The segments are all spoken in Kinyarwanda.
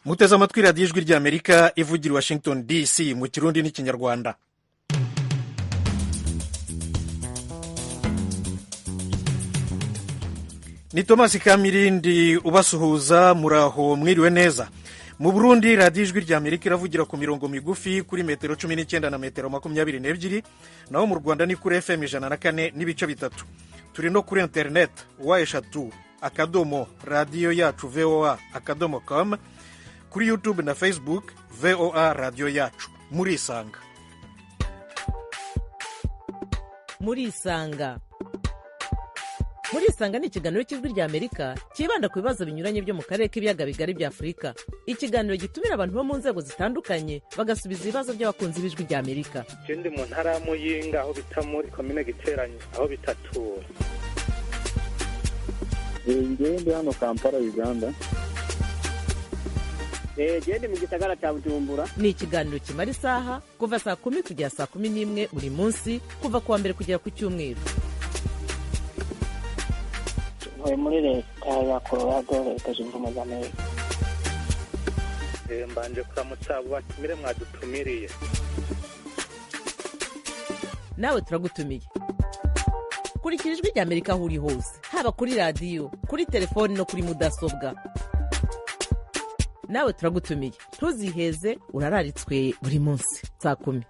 Muteze amatwi Radiyo Ijwi ry'Amerika ivugira i Washington DC mu Kirundi n'Ikinyarwanda. Ni Tomasi Kamirindi ubasuhuza. Muraho, mwiriwe neza. Mu Burundi, Radiyo Ijwi ry'Amerika iravugira ku mirongo migufi kuri metero 19 na metero 22. Naho mu Rwanda ni kuri FM 104.3. Turi no kuri interineti, www.radiyoyacuvoa.com, kuri YouTube na Facebook VOA Radiyo Yacu. Murisanga. Murisanga. Murisanga ni ikiganiro cy'Ijwi ry'Amerika cyibanda ku bibazo binyuranye byo mu karere k'Ibiyaga Bigari bya Afurika. Ikiganiro gitumira abantu bo mu nzego zitandukanye, bagasubiza ibibazo by'abakunzi b'Ijwi ry'Amerika. Ndi mu ntara ya Muyinga, aho bita muri komine Giteranyi, aho bitatura. Njyewe ndi hano Kampala, Uganda. Gende mu gisagara cya Bujumbura. Ni ikiganiro kimara isaha, kuva saa 10 kugera saa 11 buri munsi, kuva ku wa mbere kugera ku cyumweru. Ntuye muri Leta ya Colorado, Leta Zunze Ubumwe za Amerika. Mbanje kuramutsa abo batumire mwadutumiriye. Nawe turagutumiye. Kurikira Ijwi ry'Amerika aho uri hose, haba kuri radiyo, kuri telefoni no kuri mudasobwa. Nawe turagutumiye, ntuziheze, urararitswe buri munsi saa 10.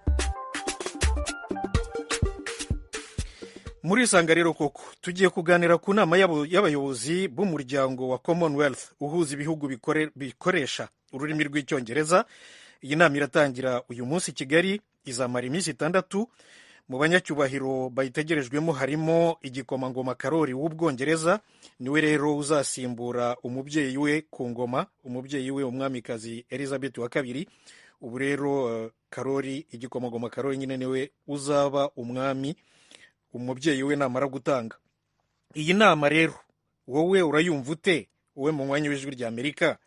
Murisanga rero koko tugiye kuganira ku nama y'abayobozi b'umuryango wa Commonwealth uhuza ibihugu bikoresha ururimi rw'Icyongereza. Iyi nama iratangira uyu munsi i Kigali, izamara iminsi 6. Mu banyacyubahiro bayitegerejwemo harimo Igikomangoma Karori w'Ubwongereza. Niwe rero uzasimbura umubyeyi we ku ngoma, umubyeyi we Umwamikazi Elizabeth wa Kabiri. Ubu rero Karori, Igikomangoma Karori nyine, niwe uzaba umwami umubyeyi we namara gutanga. Iyi nama rero wowe urayumva ute? Wowe mu mwanya w'Ijwi ry'Amerika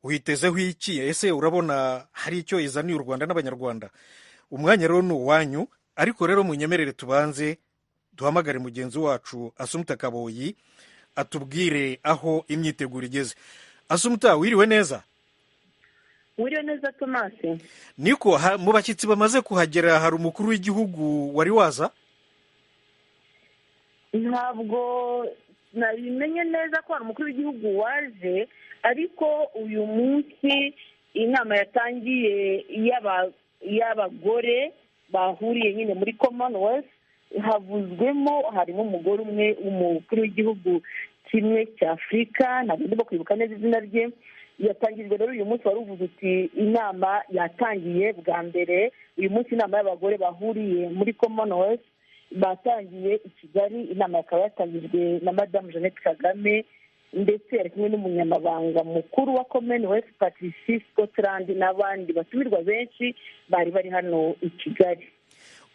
uhitezeho iki? Ese urabona hari icyo izaniye u Rwanda n'Abanyarwanda? Umwanya rero ni uwanyu, ariko rero munyemerere tubanze duhamagare mugenzi wacu Asumuta Kaboyi atubwire aho imyiteguro igeze. Asumuta, wiriwe neza? Wiriwe neza, Tomasi. Niko, mu bashyitsi bamaze kuhagera hari umukuru w'igihugu wari waza? Ntabwo nabimenye neza ko hari umukuru w'igihugu waje, ariko uyu munsi inama yatangiye y'abagore bahuriye nyine muri Commonwealth, havuzwemo, harimo umugore umwe w'umukuru w'igihugu kimwe cya Afurika, ntabwo ndimo kwibuka neza izina rye. Yatangijwe rero uyu munsi. Wari uvuze uti inama yatangiye bwa mbere uyu munsi, inama y'abagore bahuriye muri Commonwealth batangiye i Kigali. Inama yakaba yatangijwe na Madamu Jeannette Kagame, ndetse yari kumwe n'umunyamabanga mukuru wa Commonwealth, Patricia Scotland, n'abandi batumirwa benshi bari bari hano i Kigali.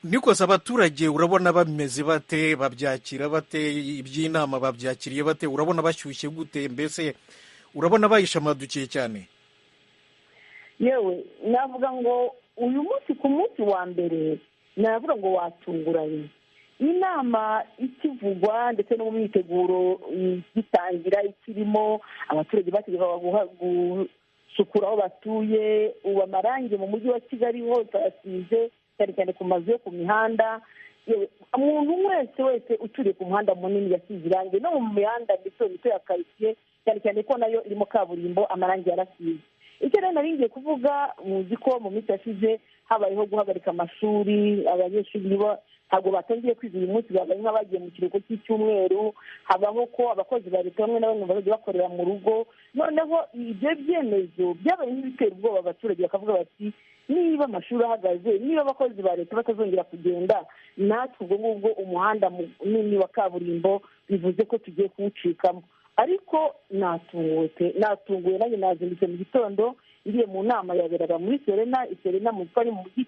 Nikoze, abaturage urabona bameze bate? Babyakira bate iby'inama? Babyakiriye bate? Urabona bashyushye gute? Mbese urabona bayishamadukiye cyane? Yewe, navuga ngo uyu munsi, ku munsi wa mbere, navuga ngo watunguranye. Inama ikivugwa ndetse no mu myiteguro igitangira ikirimo, abaturage bategekwaga gusukura aho batuye. Ubu amarangi mu mujyi wa Kigali hose arasize, cyane cyane ku mazu yo ku mihanda. Umuntu wese wese uturiye ku muhanda munini yasize irangi, no mu mihanda mito mito ya karitsiye, cyane cyane ko nayo irimo kaburimbo, amarangi yarasize. Icyo rero nari ngiye kuvuga, muzi ko mu minsi yashize habayeho guhagarika amashuri, abanyeshuri ntabwo batangiye kwiga uyu munsi, babaye nk'abagiye mu kiruhuko cy'icyumweru. Habaho ko abakozi ba leta bamwe na bamwe bazajya bakorera mu rugo. Noneho ibyo byemezo byabaye nk'ibitera ubwoba abaturage, bakavuga bati: "Niba amashuri ahagaze, niba abakozi ba leta batazongera kugenda, natwe ubwo ngubwo umuhanda munini wa kaburimbo bivuze ko tugiye kuwucikamo." Ariko natunguwe pe, natunguwe. Nanjye nazindutse mu gitondo ngiye mu nama yaberaga muri Serena. Serena mu mu mujyi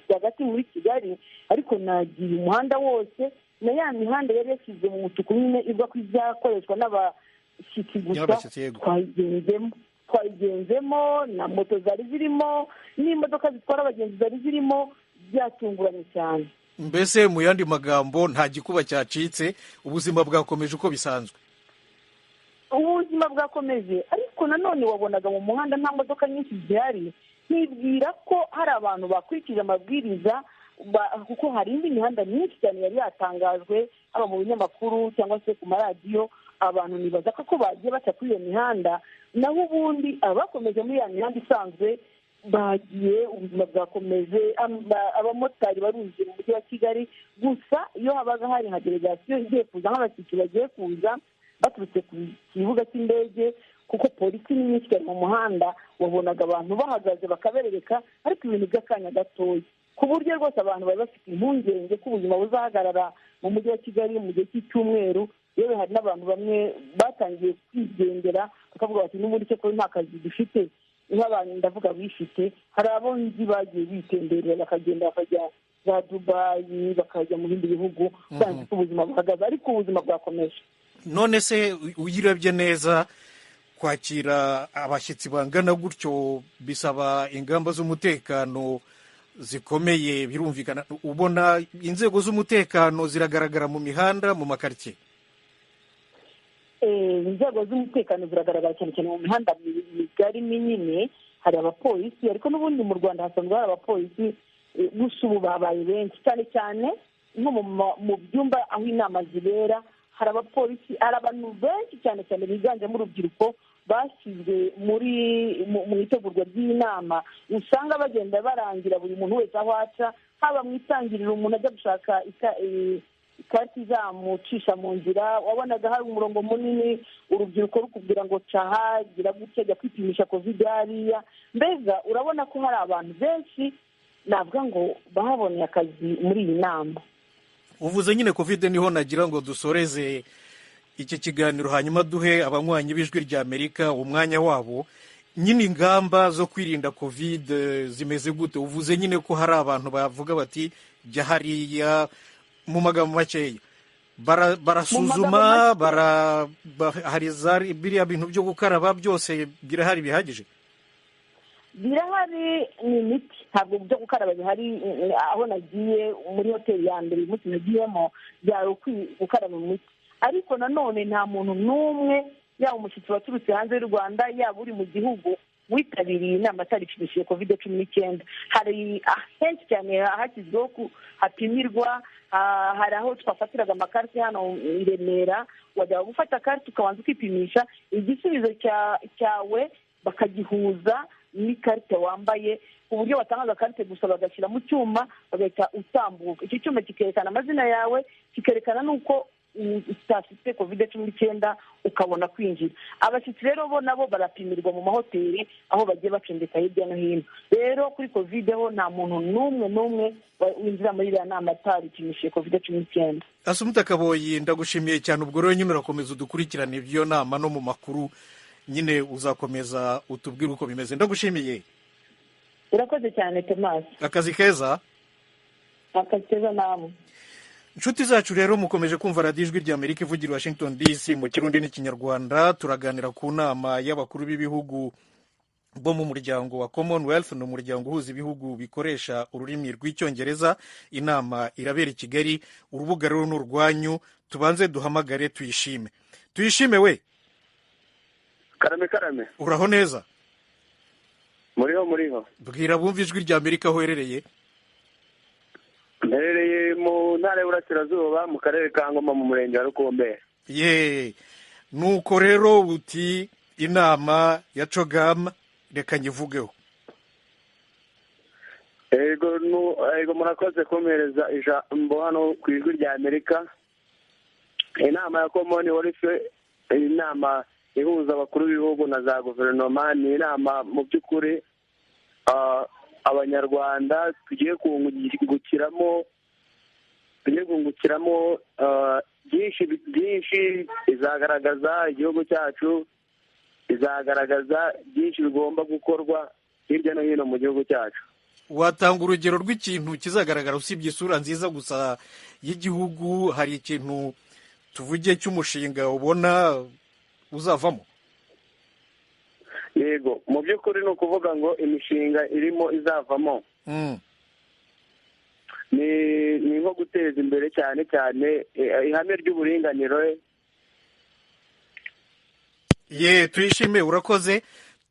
rwagati muri Kigali, ariko nagiye umuhanda wose na ya mihanda yari yashyizwe mu mutuku nyine ivuga ko izakoreshwa n'abashyitsi gusa, twayigenzemo na moto zari zirimo n'imodoka zitwara abagenzi zari zirimo. Byatunguranye cyane. Mbese mu yandi magambo, nta gikuba cyacitse, ubuzima bwakomeje uko bisanzwe? Ubuzima Ubuzima bwakomeje, ariko nanone wabonaga mu muhanda nta modoka nyinshi zihari. Nkibwira ko hari abantu bakurikije amabwiriza, kuko hari indi mihanda myinshi cyane yari yatangajwe, haba mu binyamakuru cyangwa se ku maradiyo. Abantu nibaza ko bagiye baca kuri iyo mihanda, naho ubundi abakomeje muri ya mihanda isanzwe bagiye, ubuzima bwakomeje. Abamotari baruzuye mu mujyi wa Kigali. Gusa iyo habaga hari nka delegasiyo igiye kuza, nk'abashyitsi bagiye kuza baturutse ku kibuga cy'indege, kuko polisi ni nyinshi cyane mu muhanda, wabonaga abantu bahagaze bakaberereka, ariko ibintu by'akanya gatoya, ku buryo rwose abantu bari bafite impungenge ko ubuzima buzahagarara mu mujyi wa Kigali mu gihe cy'icyumweru. Yewe hari n'abantu bamwe batangiye kwigendera, bakavuga bati n'ubundi cyo kuba nta kazi dufite. Nk'abantu ndavuga bifite, hari abo nzi bagiye bitemberera, bakagenda bakajya za Dubayi, bakajya mu bindi bihugu, banzi ko ubuzima buhagaze, ariko ubuzima bwakomeje. None se uyirebye neza, kwakira abashyitsi bangana gutyo bisaba ingamba z'umutekano zikomeye, birumvikana. Ubona inzego z'umutekano ziragaragara mu mihanda, mu makaritsiye? Inzego z'umutekano ziragaragara cyane cyane mu mihanda migari minini, hari abapolisi. Ariko n'ubundi mu Rwanda hasanzwe hari abapolisi, gusa ubu babaye benshi, cyane cyane nko mu byumba aho inama zibera hari abapolisi. Hari abantu benshi cyane cyane biganjemo urubyiruko bashyizwe muri mu itegurwa ry'inama, usanga bagenda barangira buri muntu wese aho aca, haba mu itangiriro umuntu ajya gushaka ikarita izamucisha mu nzira, wabonaga hari umurongo munini, urubyiruko rukubwira ngo caha, gira gutya, jya kwipimisha Covid hariya. Mbega urabona ko hari abantu benshi navuga ngo bahaboneye akazi muri iyi nama. Uvuze nyine Covid, niho nagira ngo dusoreze iki kiganiro, hanyuma duhe abanywanyi b'Ijwi rya Amerika umwanya wabo. Nyine ingamba zo kwirinda Covid zimeze gute? Uvuze nyine ko hari abantu bavuga bati jya hariya, mu magambo makeya barasuzuma, hari biriya bintu byo gukaraba byose birahari bihagije? Birahari, ni imiti, ntabwo byo gukaraba bihari. Aho nagiye muri hoteli ya mbere uyu munsi nagiyemo, byari gukaraba imiti, ariko nanone nta muntu n'umwe, yaba umushyitsi waturutse hanze y'u Rwanda, yaba uri mu gihugu, witabiriye inama ataripimishije Covid-19. Hari henshi cyane hashyizweho hapimirwa, hari aho twafatiraga amakarite hano i Remera, wajya gufata karite ukabanza ukipimisha, igisubizo cyawe bakagihuza n'ikarita wambaye, ku buryo batanga agakarite gusa bagashyira mu cyuma, bagahita utambuka. Icyo cyuma kikerekana amazina yawe, kikerekana n'uko utafite Covid-19, ukabona kwinjira. Abashyitsi rero bo nabo barapimirwa mu mahoteli aho bagiye bacumbika hirya no hino. Rero kuri Covid ho nta muntu n'umwe n'umwe winjira muri iriya nama ataripimishije Covid-19. Asumuta Kaboyi, ndagushimiye cyane. Ubwo rero nyine urakomeza udukurikirane ibyo nama no mu makuru, nyine uzakomeza utubwire uko bimeze. Ndagushimiye. Urakoze cyane Thomas. Akazi keza. Akazi keza namwe. Inshuti zacu rero, mukomeje kumva radiyo Ijwi rya Amerika ivugira Washington DC mu Kirundi n'Ikinyarwanda. Turaganira ku nama y'abakuru b'ibihugu bo mu muryango wa Commonwealth, ni umuryango uhuza ibihugu bikoresha ururimi rw'Icyongereza. Inama irabera i Kigali. Urubuga rero ni urwanyu, tubanze duhamagare Tuyishime. Tuyishime we. Karame karame. Uraho neza? Muriho muriho. Bwira bumva Ijwi rya Amerika aho uherereye. Mperereye mu ntara y'Uburasirazuba, mu karere ka Ngoma, mu murenge wa Rukumberi. Ye, nuko rero uti inama ya CHOGM reka nyivugeho. Ego, murakoze kumpereza ijambo hano ku Ijwi rya Amerika. Inama ya Commonwealth, inama ihuza abakuru b'ibihugu na za guverinoma, ni inama mu by'ukuri Abanyarwanda tugiye kungukiramo byinshi byinshi. Izagaragaza igihugu cyacu, izagaragaza byinshi bigomba gukorwa hirya no hino mu gihugu cyacu. Watanga urugero rw'ikintu kizagaragara usibye isura nziza gusa y'igihugu? Hari ikintu tuvuge cy'umushinga ubona uzavamo? Yego, mu by'ukuri ni ukuvuga ngo imishinga irimo izavamo ni nko guteza imbere cyane cyane ihame ry'uburinganire. Ye, Tuyishime, urakoze.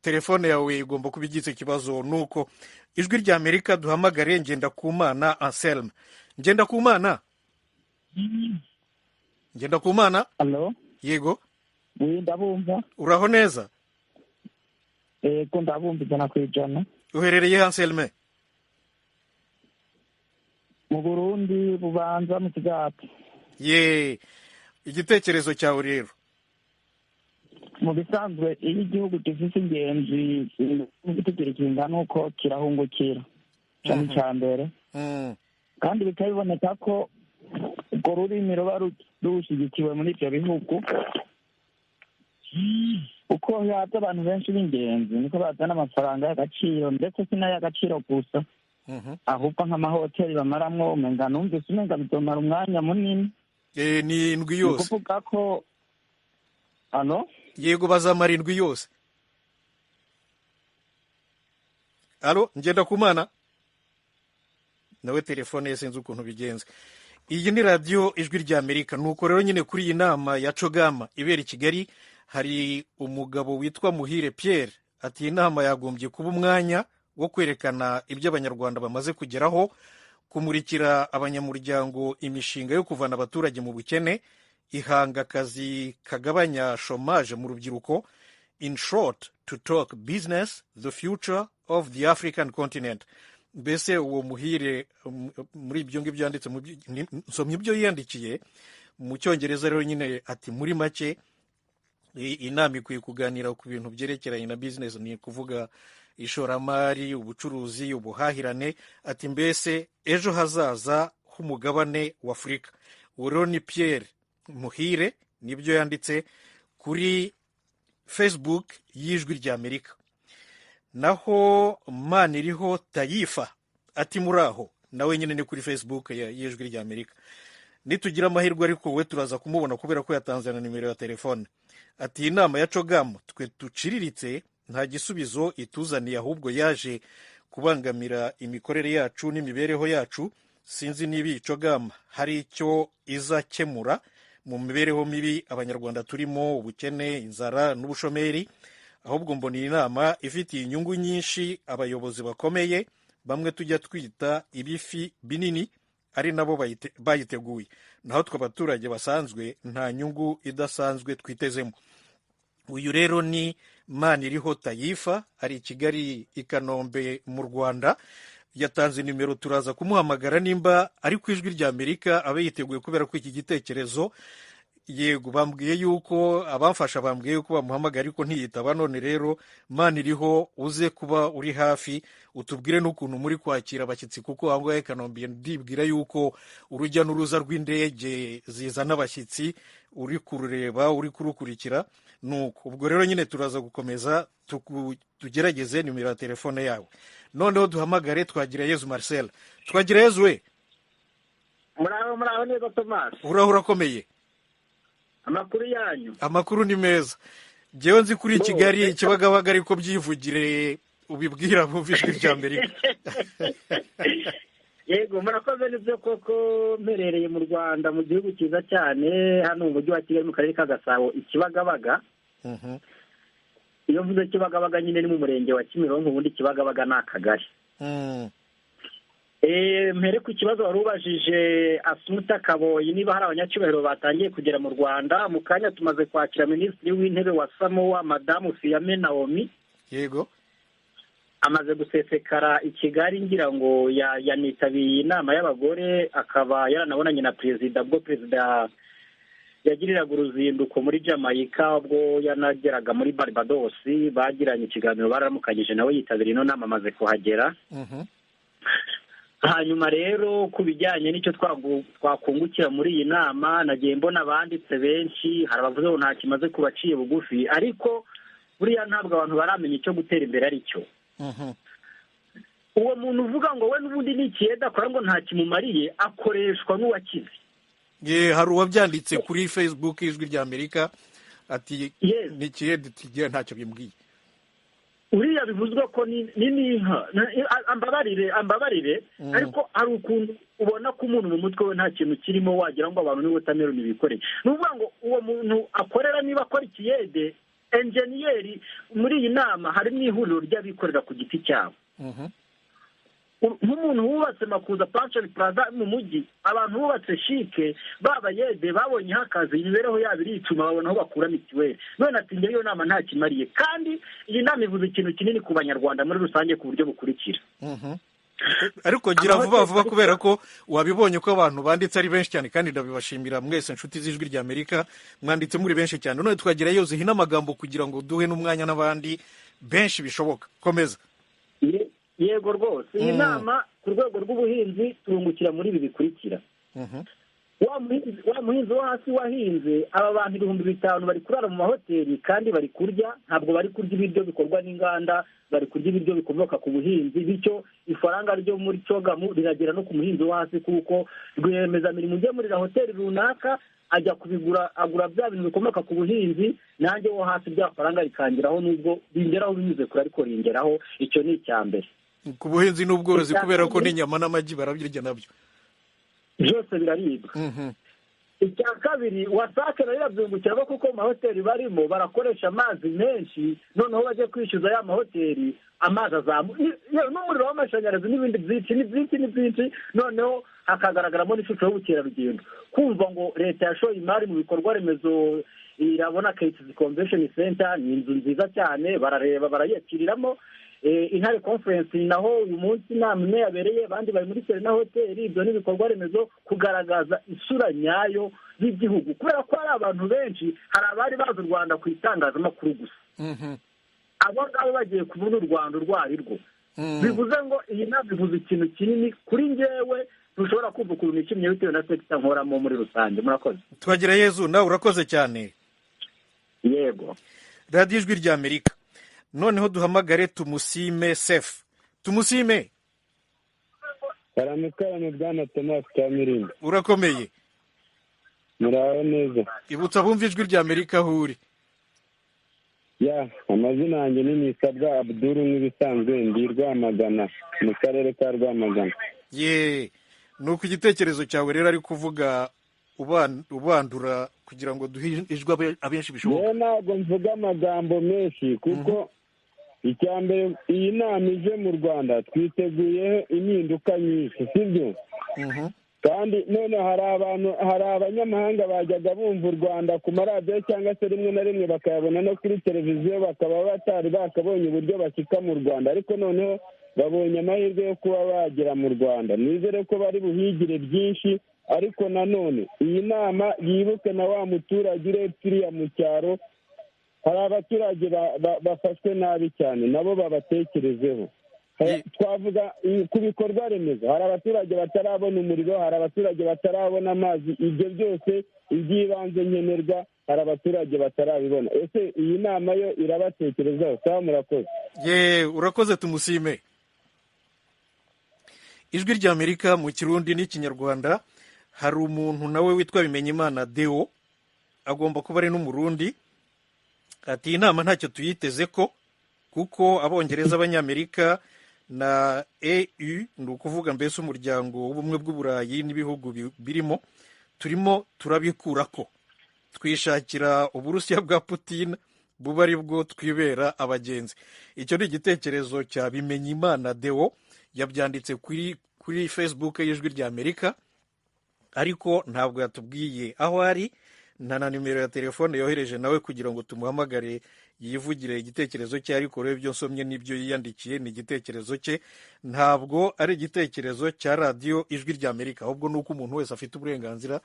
Telefone yawe igomba kuba igize ikibazo. Nuko Ijwi rya Amerika, duhamagare Ngendakumana Anselme. Ngendakumana, Ngendakumana. Allo? Yego. Oui, ndabumva. Uraho neza? Yego, ndabumva 100%. Uherereye, Anselme? Mu Burundi, Bubanza, mu Kigato. Ye, igitekerezo cyawe rero? Mu bisanzwe, iyo igihugu gifite ingenzi n'igitigiri kingana uko, kirahungukira cyane icya mbere, kandi bikaba biboneka ko urwo rurimi ruba rushyigikiwe muri ibyo bihugu. Uko haza abantu benshi b'ingenzi, niko bazana amafaranga y'agaciro, ndetse si n'ay'agaciro gusa, ahubwo nk'amahoteli bamaramwo, umenga numvise umenga bizomara umwanya munini. Ni indwi Ni yose. ukuvuga ko, allo? Yego, bazamara indwi yose. Allo, Ngendakumana nawe telefone ye sinzi ukuntu bigenze. Iyi ni Radiyo Ijwi ry'Amerika. Nuko rero nyine kuri iyi nama ya CHOGM ibera i Kigali, hari umugabo witwa Muhire Pierre, ati iyi nama yagombye kuba umwanya wo kwerekana ibyo Abanyarwanda bamaze kugeraho, kumurikira abanyamuryango imishinga yo kuvana abaturage mu bukene, ihanga akazi kagabanya chômage mu rubyiruko, in short, to talk business, the future of the African continent. Mbese uwo Muhire muri ibyo ngibyo yanditse, nsomye ibyo yiyandikiye mu Cyongereza rero nyine, ati muri make inama ikwiye kuganira ku bintu byerekeranye na business, ni ukuvuga ishoramari, ubucuruzi, ubuhahirane, ati mbese ejo hazaza h'umugabane wa Afurika. Uwo rero ni Pierre Muhire, nibyo yanditse kuri Facebook y'Ijwi ry'Amerika. Naho Maniriho Tayifa ati muraho, nawe nyine ni kuri Facebook y'Ijwi ry'Amerika. Nitugira amahirwe ariko we turaza kumubona kubera ko yatanze na nimero ya telefone. Ati iyi nama ya CHOGM twe duciriritse nta gisubizo ituzaniye, ahubwo yaje kubangamira imikorere yacu n'imibereho yacu. Sinzi niba iyi CHOGM hari icyo izakemura mu mibereho mibi Abanyarwanda turimo, ubukene, inzara n'ubushomeri. Ahubwo mbona iyi nama ifitiye inyungu nyinshi abayobozi bakomeye bamwe tujya twita ibifi binini, ari nabo bayiteguye, naho twe abaturage basanzwe nta nyungu idasanzwe twitezemo. Uyu rero ni Maniriho Tayifa, ari i Kigali, i Kanombe mu Rwanda. Yatanze nimero, turaza kumuhamagara nimba ari ku Ijwi ry'Amerika abe yiteguye, kubera ko iki gitekerezo, yego, bambwiye yuko abamfasha bambwiye yuko bamuhamagara ariko ntiyitaba. None rero Maniriho, uze kuba uri hafi, utubwire n'ukuntu muri kwakira abashyitsi, kuko aho ngaho i Kanombe ndibwira yuko urujya n'uruza rw'indege zizana abashyitsi uri kurureba, uri kurukurikira. Nuko ubwo rero nyine turaza gukomeza tugerageze nimero ya telefone yawe. Noneho duhamagare Twagirayezu Marcel. Twagirayezu we! Muraho, muraho neza, Tomasi. Uraho, urakomeye? Amakuru yanyu? Amakuru ni meza. Ngewe nzi kuri Bo, Kigali, Kibagabaga, ariko byivugire, ubibwira bumva Ijwi rya Amerika. Yego, murakoze. Nibyo koko, mperereye mu Rwanda, mu gihugu cyiza cyane, hano mu Mujyi wa Kigali, mu Karere ka Gasabo, i Kibagabaga. Iyo mvuze Kibagabaga nyine ni mu Murenge wa Kimironko, ubundi Kibagabaga ni akagari. Mpere ku kibazo wari ubajije Asumuta Kaboyi, niba hari abanyacyubahiro batangiye kugera mu Rwanda. Mu kanya tumaze kwakira Minisitiri w'Intebe wa Samoa, Madamu Fiame Naomi. Amaze gusesekara i Kigali, ngira ngo yanitabiriye inama y'abagore, akaba yaranabonanye na perezida ubwo perezida yagiriraga uruzinduko muri Jamaica. Ubwo yanageraga muri Barbados bagiranye ikiganiro, bararamukanyije, nawe yitabiriye ino nama, amaze kuhagera. Hanyuma rero ku bijyanye n'icyo twakungukira muri iyi nama, nagiye mbona abanditse benshi, hari abavuze ngo nta kimaze ku baciye bugufi, ariko buriya ntabwo abantu baramenya icyo gutera imbere ari cyo. Uwo muntu uvuga ngo we n'ubundi ni ikiyede akora, ngo nta kimumariye, akoreshwa n'uwakize. Ye, hari uwabyanditse kuri Facebook Ijwi rya Amerika, ati ni ikiyede tugira ntacyo bimbwiye. Uriya bivuzwe ko ni n'inka, ambabarire, ambabarire, ariko hari ukuntu ubona ko umuntu mu mutwe we nta kintu kirimo, wagira ngo abantu ni watermelon bikoreye. Ni ukuvuga ngo uwo muntu akorera, niba akora ikiyede Enjeniyeri, muri iyi nama harimo ihuriro ry'abikorera ku giti cyabo. Nk'umuntu wubatse Makuza Pension Plaza mu mujyi, abantu bubatse CHIC b'abayede babonyeho akazi, imibereho yabo iricuma, babona aho bakura mituweli. None ati njyewe iyo nama nta kimariye. Kandi iyi nama ivuze ikintu kinini ku Banyarwanda muri rusange ku buryo bukurikira. Ariko gira vuba vuba, kubera ko wabibonye ko abantu banditse ari benshi cyane, kandi ndabibashimira mwese inshuti z'Ijwi ry'Amerika, mwanditse muri benshi cyane. None twagerayo zihina amagambo kugira ngo duhe n'umwanya n'abandi benshi bishoboka. Komeza. Yego rwose, iyi nama ku rwego rw'ubuhinzi turungukira muri ibi bikurikira. Wa muhinzi wo hasi wahinze, aba bantu 5000 bari kurara mu mahoteli kandi bari kurya, ntabwo bari kurya ibiryo bikorwa n'inganda, bari kurya ibiryo bikomoka ku buhinzi. Bityo ifaranga ryo muri CHOGM riragera no ku muhinzi wo hasi, kuko rwiyemezamirimo ugemurira hoteli runaka ajya kubigura, agura bya bintu bikomoka ku buhinzi, nanjye wo hasi bya faranga rikangeraho, nubwo ringeraho binyuze kure ariko ringeraho. Icyo ni icya mbere. Ku buhinzi n'ubworozi, kubera ko n'inyama n'amagi barabirya nabyo. Byose biraribwa. Icya kabiri, WASAC nayo irabyungukiramo, kuko mu mahoteli barimo barakoresha amazi menshi, noneho bajya kwishyuza ya mahoteli amazi azamuka, n'umuriro w'amashanyarazi n'ibindi byinshi, ni byinshi, ni byinshi. Noneho hakagaragaramo n'ishusho y'ubukerarugendo. Kumva ngo leta yashoye imari mu bikorwa remezo, irabona KTC Convention Center ni inzu nziza cyane, barareba barayikiriramo. Intare Conference naho uyu munsi inama imwe yabereye, abandi bari muri Serena Hoteli. Ibyo ni ibikorwa remezo, kugaragaza isura nyayo y'igihugu, kubera ko hari abantu benshi, hari abari bazi u Rwanda ku itangazamakuru gusa, abo ngabo bagiye kubona u Rwanda urwo ari rwo. Bivuze ngo iyi nama ivuze ikintu kinini kuri njyewe, ntushobora kumva ukuntu nishimye bitewe na sector nkoramo muri rusange. Murakoze. Twagira Yezu, nawe urakoze cyane. Yego. Radiyo Ijwi ry'Amerika. Noneho duhamagare Tumusime Sefu. Tumusime. Karame karame, bwana Thomas Kamirinda. Urakomeye? Muraho neza. Ibutsa bumva Ijwi ry'Amerika aho uri. Ya, amazina yanjye ni Nisabwa Abduru, nk'ibisanzwe ndi Rwamagana, mu karere ka Rwamagana. Ye, ni uko igitekerezo cyawe rero ari kuvuga ubandura kugira ngo duhe ijwi abenshi bishoboka. Yewe, ntabwo mvuga amagambo menshi, kuko icya mbere, iyi nama ije mu Rwanda twiteguye impinduka nyinshi, sibyo? Kandi none hari abantu, hari abanyamahanga bajyaga bumva u Rwanda ku maradiyo cyangwa se rimwe na rimwe bakayabona no kuri televiziyo, bakaba batari bakabonye uburyo bashyika mu Rwanda, ariko noneho babonye amahirwe yo kuba bagera mu Rwanda. Nizere ko bari buhigire byinshi, ariko nanone iyi nama yibuke na wa muturage urebye uriya mu cyaro. Hari abaturage bafashwe nabi cyane, nabo babatekerezeho. Twavuga ku bikorwa remezo, hari abaturage batarabona umuriro, hari abaturage batarabona amazi, ibyo byose iby'ibanze nkenerwa hari abaturage batarabibona. Ese iyi nama yo irabatekerezaho? Sawa, murakoze. Ye, urakoze Tumusime. Ijwi ry'Amerika mu Kirundi n'Ikinyarwanda. Hari umuntu nawe witwa Bimenyimana Deo, agomba kuba ari n'Umurundi. Ati inama ntacyo tuyiteze ko, kuko Abongereza, Abanyamerika na EU, ni ukuvuga mbese umuryango w'Ubumwe bw'Uburayi n'ibihugu birimo, turimo turabikura ko twishakira Uburusiya bwa Putin, buba ari bwo twibera abagenzi. Icyo ni igitekerezo cya Bimenyimana Deo, yabyanditse kuri Facebook y'Ijwi ry'Amerika, ariko ntabwo yatubwiye aho ari, nta na nimero ya telefone yohereje nawe kugira ngo tumuhamagare yivugire igitekerezo cye. Ariko rero ibyo nsomye n'ibyo yiyandikiye ni igitekerezo cye, ntabwo ari igitekerezo cya Radiyo Ijwi ry'Amerika, ahubwo ni uko umuntu wese afite uburenganzira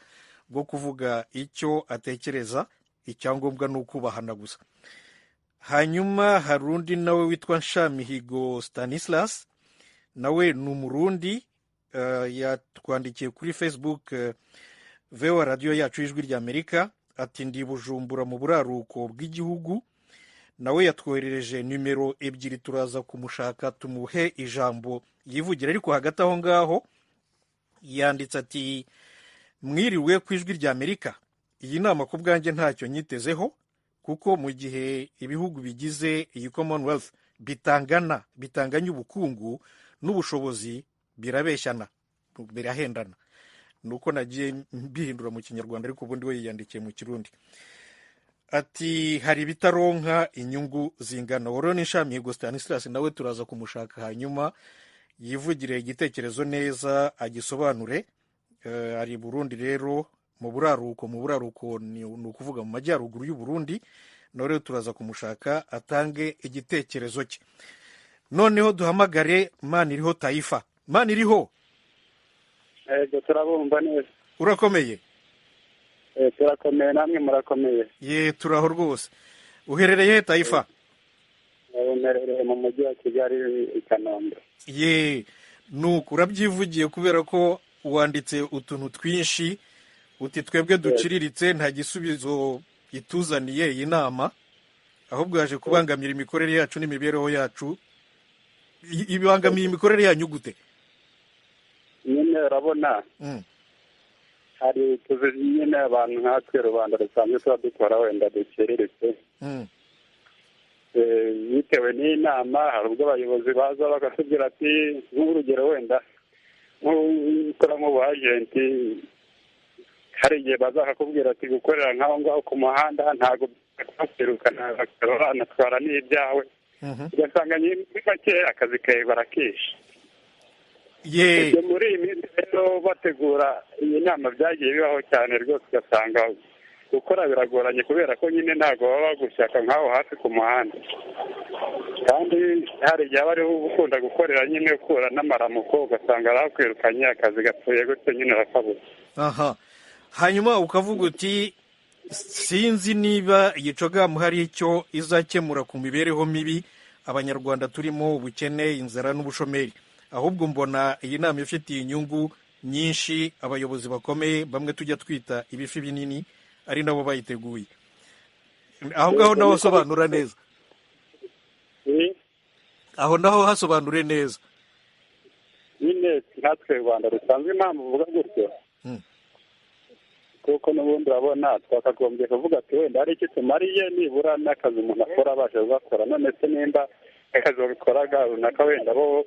bwo kuvuga icyo atekereza, icyangombwa ni ukubahana gusa. Hanyuma hari undi nawe witwa Nshamihigo Stanislas, nawe ni Umurundi, yatwandikiye kuri Facebook VOA, Radiyo yacu y'Ijwi ry'Amerika. Ati ndi Bujumbura mu buraruko bw'igihugu. Nawe yatwoherereje nimero ebyiri, turaza kumushaka tumuhe ijambo yivugira. Ariko hagati aho ngaho yanditse ati mwiriwe ku Ijwi ry'Amerika, iyi nama ku bwanjye ntacyo nyitezeho, kuko mu gihe ibihugu bigize iyi Commonwealth bitangana, bitanganya ubukungu n'ubushobozi, birabeshyana, birahendana. Nuko nagiye mbihindura mu Kinyarwanda, ariko ubundi we yiyandikiye mu Kirundi. Ati hari ibitaronka inyungu zingana. Uwo ni Nshamihigo Stanislas, nawe turaza kumushaka hanyuma yivugire igitekerezo neza, agisobanure. Ari Burundi rero, mu buraruko, mu buraruko ni ukuvuga mu majyaruguru y'u Burundi. Nawe rero turaza kumushaka atange igitekerezo cye. Noneho duhamagare Maniriho Taifa. Maniriho. Ego, turabumva neza. Urakomeye? Turakomeye, namwe murakomeye? Ye, turaho rwose. Uherereye he, Taifa? Mperereye mu mujyi wa Kigali, i Kanombe. Ye, nuko urabyivugiye kubera ko wanditse utuntu twinshi, uti twebwe duciriritse nta gisubizo ituzaniye iyi nama, ahubwo yaje kubangamira imikorere yacu n'imibereho yacu. Ibangamiye imikorere yanyu gute? Nyine urabona hari utuzi nyine abantu nkatwe rubanda rusanzwe tuba dukora wenda duciriritse. Bitewe n'inama, hari ubwo abayobozi baza bakatubwira ati, nk'urugero wenda nk'ukora nk'ubu agenti, hari igihe baza bakakubwira ati gukorera nk'aho ngaho ku muhanda ntabwo bakwirukana, bakaba banatwara n'ibyawe, ugasanga muri make akazi kawe barakishe. Ibyo muri iyi minsi rero bategura iyi nama byagiye bibaho cyane rwose, ugasanga gukora biragoranye kubera ko nyine ntabwo baba bagushyaka nk'aho hafi ku muhanda, kandi hari igihe aba ariho ukunda gukorera nyine ukura n'amaramuko, ugasanga arakwirukanye, akazi gapfuye gutyo nyine urakabuze. Aha, hanyuma ukavuga uti sinzi niba iyi cogamu hari icyo izakemura ku mibereho mibi abanyarwanda turimo, ubukene, inzara n'ubushomeri, ahubwo mbona iyi nama ifitiye inyungu nyinshi abayobozi bakomeye, bamwe tujya twita ibifi binini, ari nabo bayiteguye. Aho ngaho naho hasobanura neza, aho naho hasobanure neza. Nyine natwe Rwanda rusanzwe impamvu uvuga gutyo, kuko n'ubundi urabona twakagombye kuvuga ati wenda hari icyo tumariye, nibura n'akazi umuntu akora abasha kugakora. None se nimba akazi babikoraga runaka wenda bo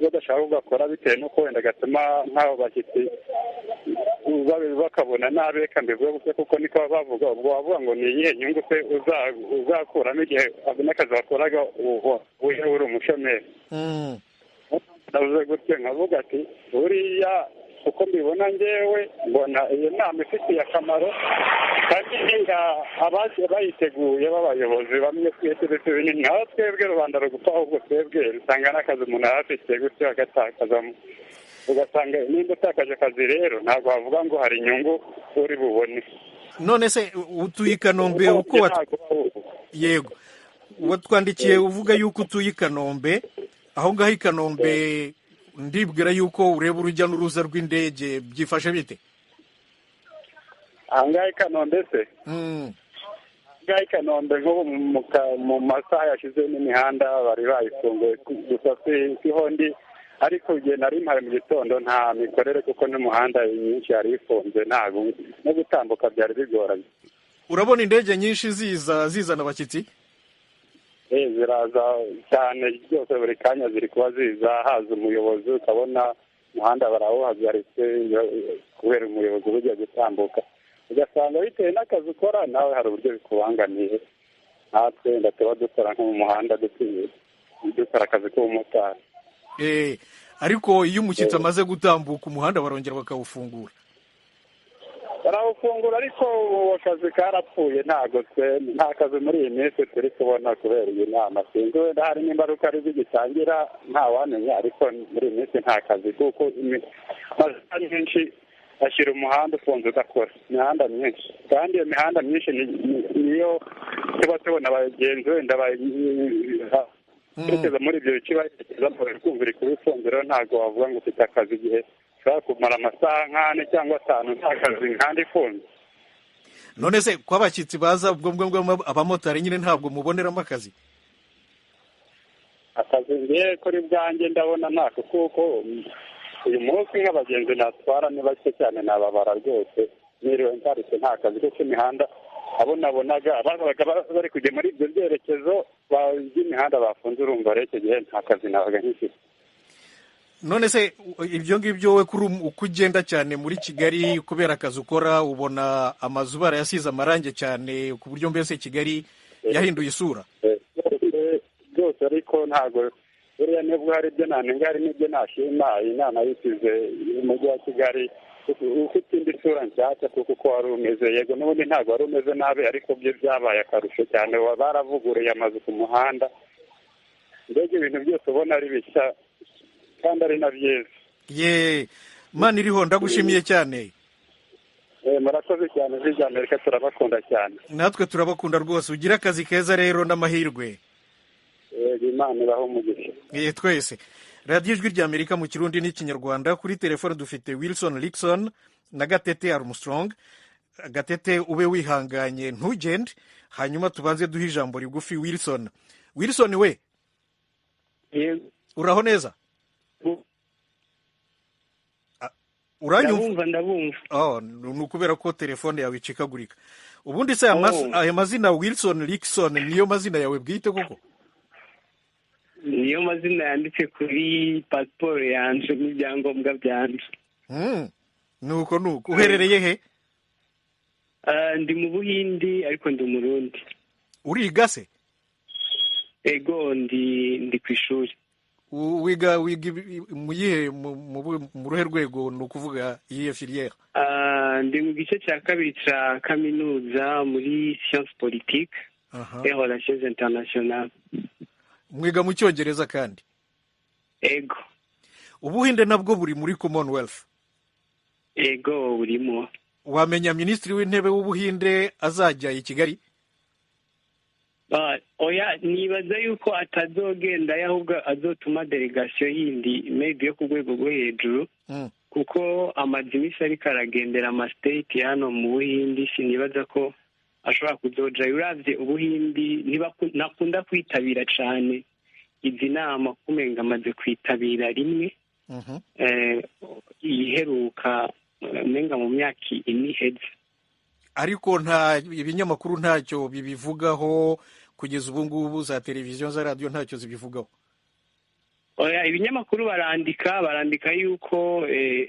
badashaka kugakora bitewe n'uko wenda gatuma nk'abo bashyitsi bakabona nabi, reka mbivuge gutyo kuko niko bavuga, ubwo wavuga ngo ni iyihe nyungu se uzakuramo igihe n'akazi wakoraga uje uri umushomeri? Ndavuze gutyo nkavuga ati buriya uko mbibona ngewe mbona iyo nama ifitiye akamaro kandi abaje bayiteguye b'abayobozi bamwe twese binini, aho twebwe rubanda rugufa, ahubwo twebwe usanga n'akazi umuntu aba afite gutyo agatakazamo, ugasanga nimba utakaje akazi rero ntabwo wavuga ngo hari inyungu uri bubone. None se utuye i Kanombe, uko yego watwandikiye uvuga yuko utuye i Kanombe, aho ngaho i Kanombe ndibwira yuko ureba urujya n'uruza rw'indege, byifashe bite? Aha ngaha i Kanombe se? Aha ngaha i Kanombe nk'ubu mu masaha yashize n'imihanda bari bayifunguye, gusa siho ndi, ariko igihe nari mpari mu gitondo nta mikorere kuko n'umuhanda myinshi yari ifunze, ntabwo no gutambuka byari bigoranye. Urabona indege nyinshi ziza zizana abashyitsi? Ziraza cyane rwose, buri kanya ziri kuba ziza, haza umuyobozi ukabona umuhanda barawuhagaritse kubera umuyobozi uba ugiye gutambuka, ugasanga bitewe n'akazi ukora nawe hari uburyo bikubangamiye. Natwe wenda tuba dukora nko mu muhanda dukora akazi k'ubumotari. Ariko iyo umushyitsi amaze gutambuka umuhanda barongera bakawufungura? Barawufungura, ariko ubu akazi karapfuye, ntabwo nta kazi muri iyi minsi turi kubona kubera iyi nama. Sinzi wenda hari n'imbaruka ari zigitangira ntawamenya, ariko muri iyi minsi nta kazi kuko amasaha menshi ashyira umuhanda ufunze udakora, imihanda myinshi, kandi iyo mihanda myinshi niyo tuba tubona abagenzi wenda berekeza muri ibyo bice baherekezamo, kumva iri kuba ifunze, rero ntabwo wavuga ngo ufite akazi igihe ushobora kumara amasaha nk'ane cyangwa atanu nta kazi imihanda ifunze. None se ko abashyitsi baza ubwo ngubwo abamotari nyine ntabwo muboneramo akazi? Akazi ngiye kuri bwanjye ndabona ntako, kuko uyu munsi nk'abagenzi natwara ni bake cyane, nababara rwose niriwe ntaritse nta kazi, kuko imihanda abo nabonaga babaga bari kujya muri ibyo byerekezo by'imihanda bafunze, urumva rero icyo gihe nta kazi nabaga nkifite. None se ibyo ngibyo wowe kuri uko ugenda cyane muri Kigali kubera akazi ukora, ubona amazu barayasize amarangi cyane ku buryo mbese Kigali yahinduye isura? Byose ariko ntabwo buriya nubwo hari ibyo nanenga hari n'ibyo nashima. Iyi nama yisize umujyi wa Kigali ufite indi sura nshyashya kuko uko wari umeze, yego n'ubundi ntabwo wari umeze nabi, ariko byo byabaye akarusho cyane. Baravuguruye amazu ku muhanda, mbega ibintu byose ubona ari bishya kandi ari na byiza. Ye Maniriho, ndagushimiye cyane. Murakoze cyane, Ijwi rya Amerika turabakunda cyane. Natwe turabakunda rwose. Ugira akazi keza rero n'amahirwe. Imana ibahe umugisha. Twese. Radiyo Ijwi rya Amerika mu Kirundi n'Ikinyarwanda. Kuri telefone dufite Wilson Lixon na Gatete Armstrong. Gatete, ube wihanganye ntugende, hanyuma tubanze duhe ijambo rigufi Wilson. Wilson we, uraho neza? Uranyumva? Ndabumva. Oh, ni ukubera ko telefone yawe icikagurika. Ubundi se aya mazina Wilson Lixon niyo mazina yawe bwite koko? Niyo mazina yanditse kuri pasiporo yanje n'ibyangombwa byanje. Nuko nuko uherereye he? Ndi mu Buhindi ariko ndi Umurundi. Uriga se? Ego, ndi ku ishuri. Wiga mu yihe mu ruhe rwego, ni ukuvuga iyihe filière? Ndi mu gice cya kabiri cya kaminuza muri science politique et relations internationales. Mwiga mu Cyongereza kandi? Ego. Ubuhinde nabwo buri muri Commonwealth? Ego, burimo. Wamenya minisitiri w'intebe w'Ubuhinde azajya i Kigali? Oya, nibaza yuko atazogenda, ahubwo azotuma delegation yindi maybe yo ku rwego rwo hejuru, kuko amaze iminsi ariko aragendera amastate hano mu Buhindi. Sinibaza ko ashobora kuzoja. Uravye Ubuhindi ntakunda kwitabira cane izi nama, kumenga amaze kwitabira rimwe iheruka umenga mu myaka ine iheze. Ariko nta ibinyamakuru ntacyo bibivugaho kugeza ubu ngubu, za televiziyo za radiyo ntacyo zibivugaho? Oya, ibinyamakuru barandika yuko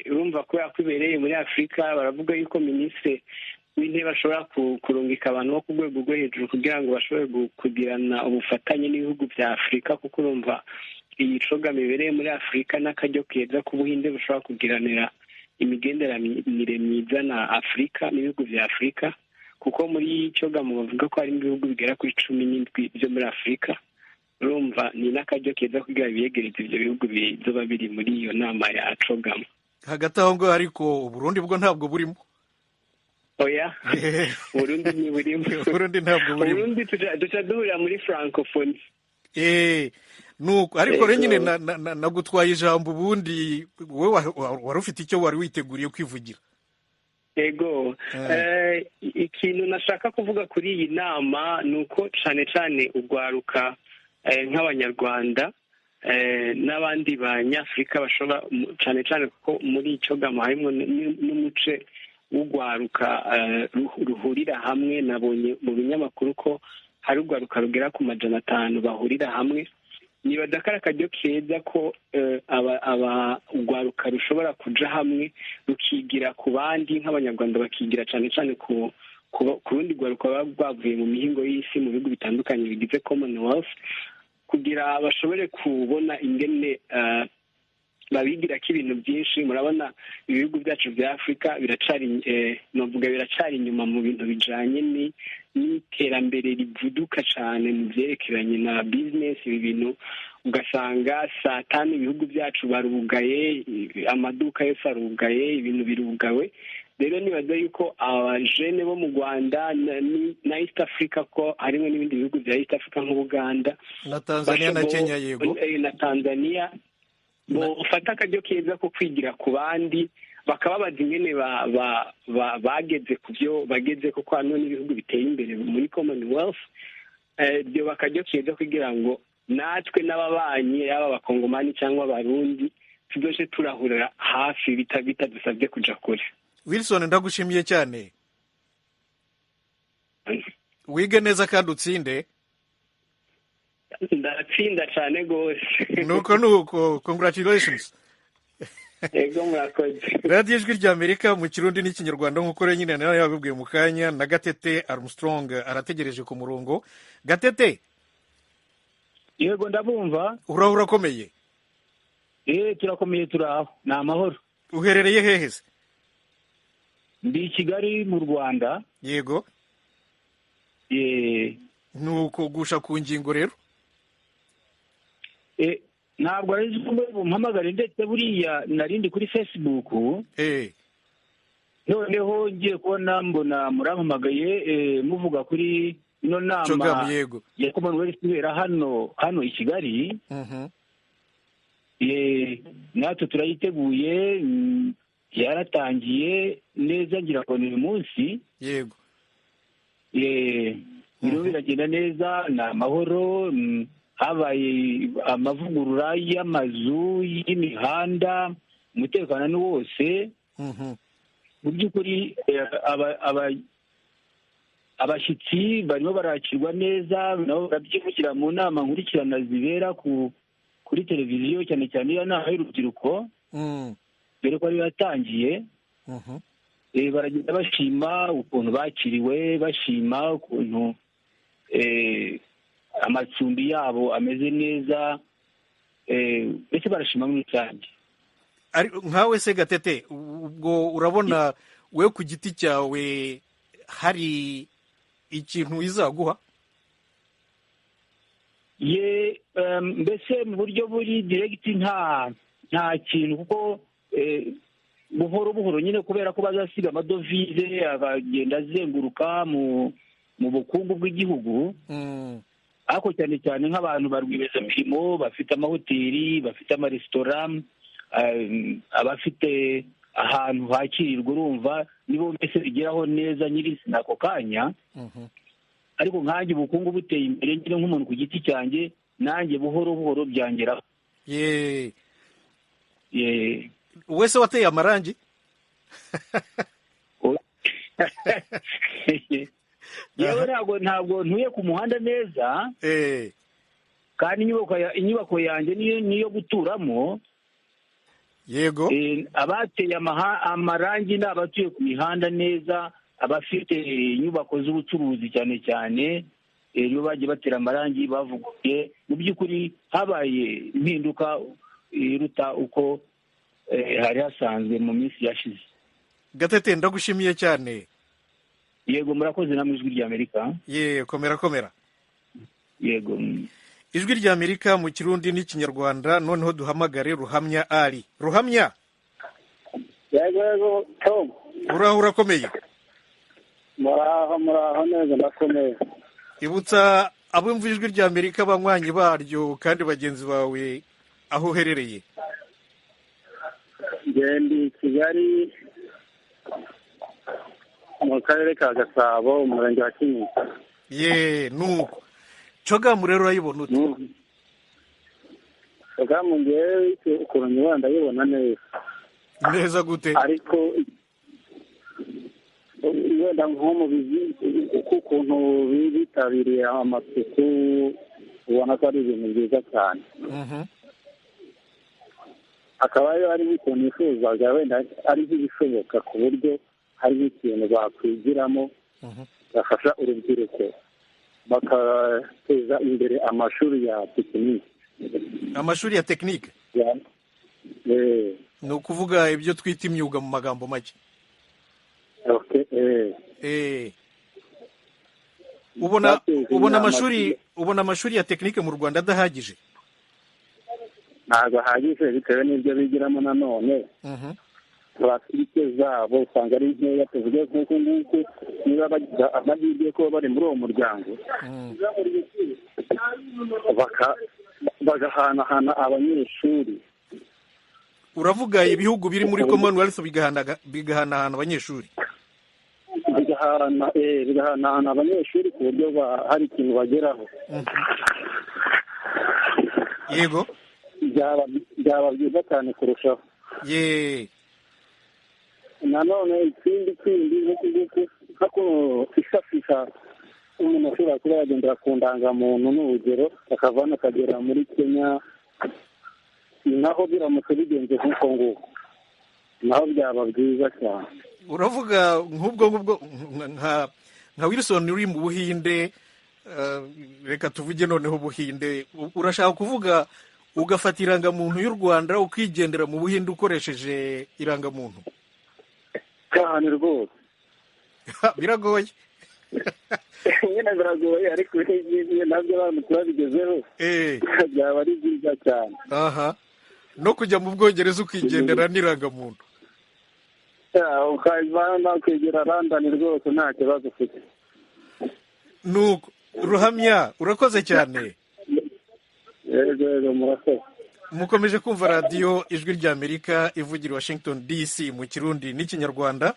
urumva kubera ko ibereye muri Afurika, baravuga yuko minisitiri w'intebe ashobora kurungika abantu bo ku rwego rwo hejuru kugira ngo bashobore kugirana ubufatanye n'ibihugu bya Afurika, kuko urumva iyi coga mibereye muri Afurika n'akaryo keza k'Ubuhinde bushobora kugiranira imigenderanire myiza na Afurika n'ibihugu bya Afurika, kuko muri coga bavuga ko harimo ibihugu bigera kuri 17 byo muri Afurika. Urumva ni n'akaryo keza kugira biyegereze ibyo bihugu bizoba biri muri iyo nama ya coga. Hagati aho ngaho ariko Uburundi bwo ntabwo burimo. Oya, Burundi ntiburimo. Burundi ntabwo burimo. Burundi duca duhurira muri francophonie. Nuko ariko rero nyine nagutwaye ijambo, ubundi wowe wari ufite icyo wari witeguriye kwivugira. Ego, ikintu nashaka kuvuga kuri iyi nama ni uko cyane cyane urwaruka nk'Abanyarwanda n'abandi banyafurika bashobora cyane cyane, kuko muri icyo gama harimo n'umuce w'urwaruka ruhurira hamwe. Nabonye mu binyamakuru ko hari urwaruka rugera ku 500 bahurira hamwe. Nibaza ko ari akaryo keza ko urwaruka rushobora kuja hamwe rukigira ku bandi, nk'Abanyarwanda bakigira cyane cyane ku rundi rwaruka ruba rwavuye mu mihingo y'isi mu bihugu bitandukanye bigize Commonwealth, kugira bashobore kubona ingene babigira ko ibintu byinshi. Murabona ibihugu byacu bya Afurika biracari novuga biracari inyuma mu bintu bijanye n'iterambere rivuduka cyane mu byerekeranye na business. Ibi bintu ugasanga saa tanu ibihugu byacu barugaye, amaduka yose arugaye, ibintu birugawe. Rero nibaza yuko abajene bo mu Rwanda na East Africa, ko harimo n'ibindi bihugu bya East Africa nk'Ubuganda na Tanzania na Kenya, yego na Tanzania, ufata akaryo keza ko kwigira ku bandi, bakababaza ingene bageze ku byo bageze, kuko hano n'ibihugu biteye imbere muri Commonwealth. Ibyo bakaryo keza kugira ngo natwe n'ababanyi, yaba Abakongomani cyangwa Abarundi, tuzoje turahurira hafi bitadusabye kuja kure. Wilson, ndagushimiye cyane. Wige neza kandi utsinde. Ndatsinda cyane gose. Nuko nuko, congratulations. Yego, murakoze. Radiyo Ijwi ry'Amerika mu Kirundi n'Ikinyarwanda, nk'uko rero nyine nawe yabibwiye mu kanya, na Gatete Armstrong arategereje ku murongo. Gatete. Yego, ndabumva. Uraho, urakomeye? Turakomeye, turaho, ni amahoro. Uherereye hehe se? Ndi i Kigali mu Rwanda. Yego. Ni ukugusha ku ngingo rero. Ntabwo ari ko bumpamagare, ndetse buriya narindi kuri Facebook, noneho ngiye kubona mbona murampamagaye, muvuga kuri ino nama CHOGM, yego. ya Commonwealth ibera hano i Kigali. Natwe turayiteguye, yaratangiye neza, ngira ngo ni uyu munsi. Birimo biragenda neza, ni amahoro. Habaye amavugurura y'amazu, y'imihanda, umutekano ni wose. Mu by'ukuri abashyitsi barimo barakirwa neza, nabo barabyivugira mu nama nkurikirana zibera kuri televiziyo, cyane cyane iyo nama y'urubyiruko, dore ko ariyo yatangiye. Baragenda bashima ukuntu bakiriwe, bashima ukuntu amacumbi yabo ameze neza, mbese barashima muri rusange. Nkawe se Gatete, ubwo urabona we ku giti cyawe hari ikintu izaguha? Ye, mbese mu buryo buri direct nta kintu, kuko buhoro buhoro nyine, kubera ko bazasiga amadovize akagenda azenguruka mu bukungu bw'igihugu, ariko cyane cyane nk'abantu ba rwiyemezamirimo bafite amahoteli, bafite amaresitora, abafite ahantu hakirirwa, urumva nibo mbese bigeraho neza nyirizina ako kanya. Ariko nkanjye ubukungu buteye imbere nyine nk'umuntu ku giti cyanjye, nanjye buhoro buhoro byangeraho. Ye, wese wateye amarangi? Yewe, ntabwo ntuye ku muhanda neza, kandi inyubako yanjye niyo guturamo. Abateye amarangi ni abatuye ku mihanda neza, abafite inyubako z'ubucuruzi cyane cyane, nibo bagiye batera amarangi, bavuguruye. Mu by'ukuri habaye impinduka iruta uko hari hasanzwe mu minsi yashize. Gatete, ndagushimiye cyane. Yego, murakoze namwe, Ijwi ry'Amerika. Ye, komera komera. Yego. Ijwi ry'Amerika mu Kirundi n'Ikinyarwanda. Noneho duhamagare Ruhamya Ali. Ruhamya. Yego yego, Tom. Uraho, urakomeye? Muraho, muraho neza, ndakomeye. Ibutsa abumva Ijwi ry'Amerika, abanywanyi baryo kandi bagenzi bawe, aho uherereye. Ndi i Kigali mu karere ka Gasabo, umurenge wa Kinyinya. Ye, nuko CHOGM rero urayibona ute? CHOGM ngewe ukuntu nyibona, ndayibona neza. Neza gute? Ariko wenda nko mu ukuntu bitabiriye amasuku, ubona ko ari ibintu byiza cyane. Akaba rero ari nk'ukuntu nifuzaga wenda ari nk'ibishoboka, ku buryo hari nk'ikintu bakwigiramo bafasha urubyiruko, bagateza imbere amashuri ya tekinike. Amashuri ya tekinike, ni ukuvuga ibyo twita imyuga mu magambo make. Ubona amashuri ya tekinike mu Rwanda adahagije? Ntabwo ahagije, bitewe n'ibyo bigiramo. Nanone puratike zabo usanga ari nkeya. Tuvuge nk'uku nguku, niba bagize amahirwe yo kuba bari muri uwo muryango, bagahanahana abanyeshuri. Uravuga ibihugu biri muri Commonwealth bigahanahana abanyeshuri? Bigahanahana abanyeshuri ku buryo hari ikintu bageraho. Byaba byiza cyane kurushaho. Nanone ikindi kindi, nk'uku nguku nko ifashisha umuntu ashobora kuba yagendera ku ndangamuntu, n'urugero akava hano akagera muri Kenya, naho biramutse bigenze nk'uko nguko. Naho byaba byiza cyane. Uravuga nk'ubwo ngubwo nka Wilson uri mu Buhinde, reka tuvuge noneho Buhinde, urashaka kuvuga ugafata irangamuntu y'u Rwanda ukigendera mu Buhinde ukoresheje irangamuntu? Cyane rwose. Biragoye. Nyine biragoye, ariko nabyo abantu turabigezeho byaba ari byiza cyane. Aha no kujya mu Bwongereza ukigendera n'irangamuntu, ukaba ukegera London rwose nta kibazo ufite. Nuko Ruhamya, urakoze cyane. Yego, murakoze. Mukomeje kumva radiyo Ijwi ry'Amerika ivugira Washington DC mu Kirundi n'Ikinyarwanda.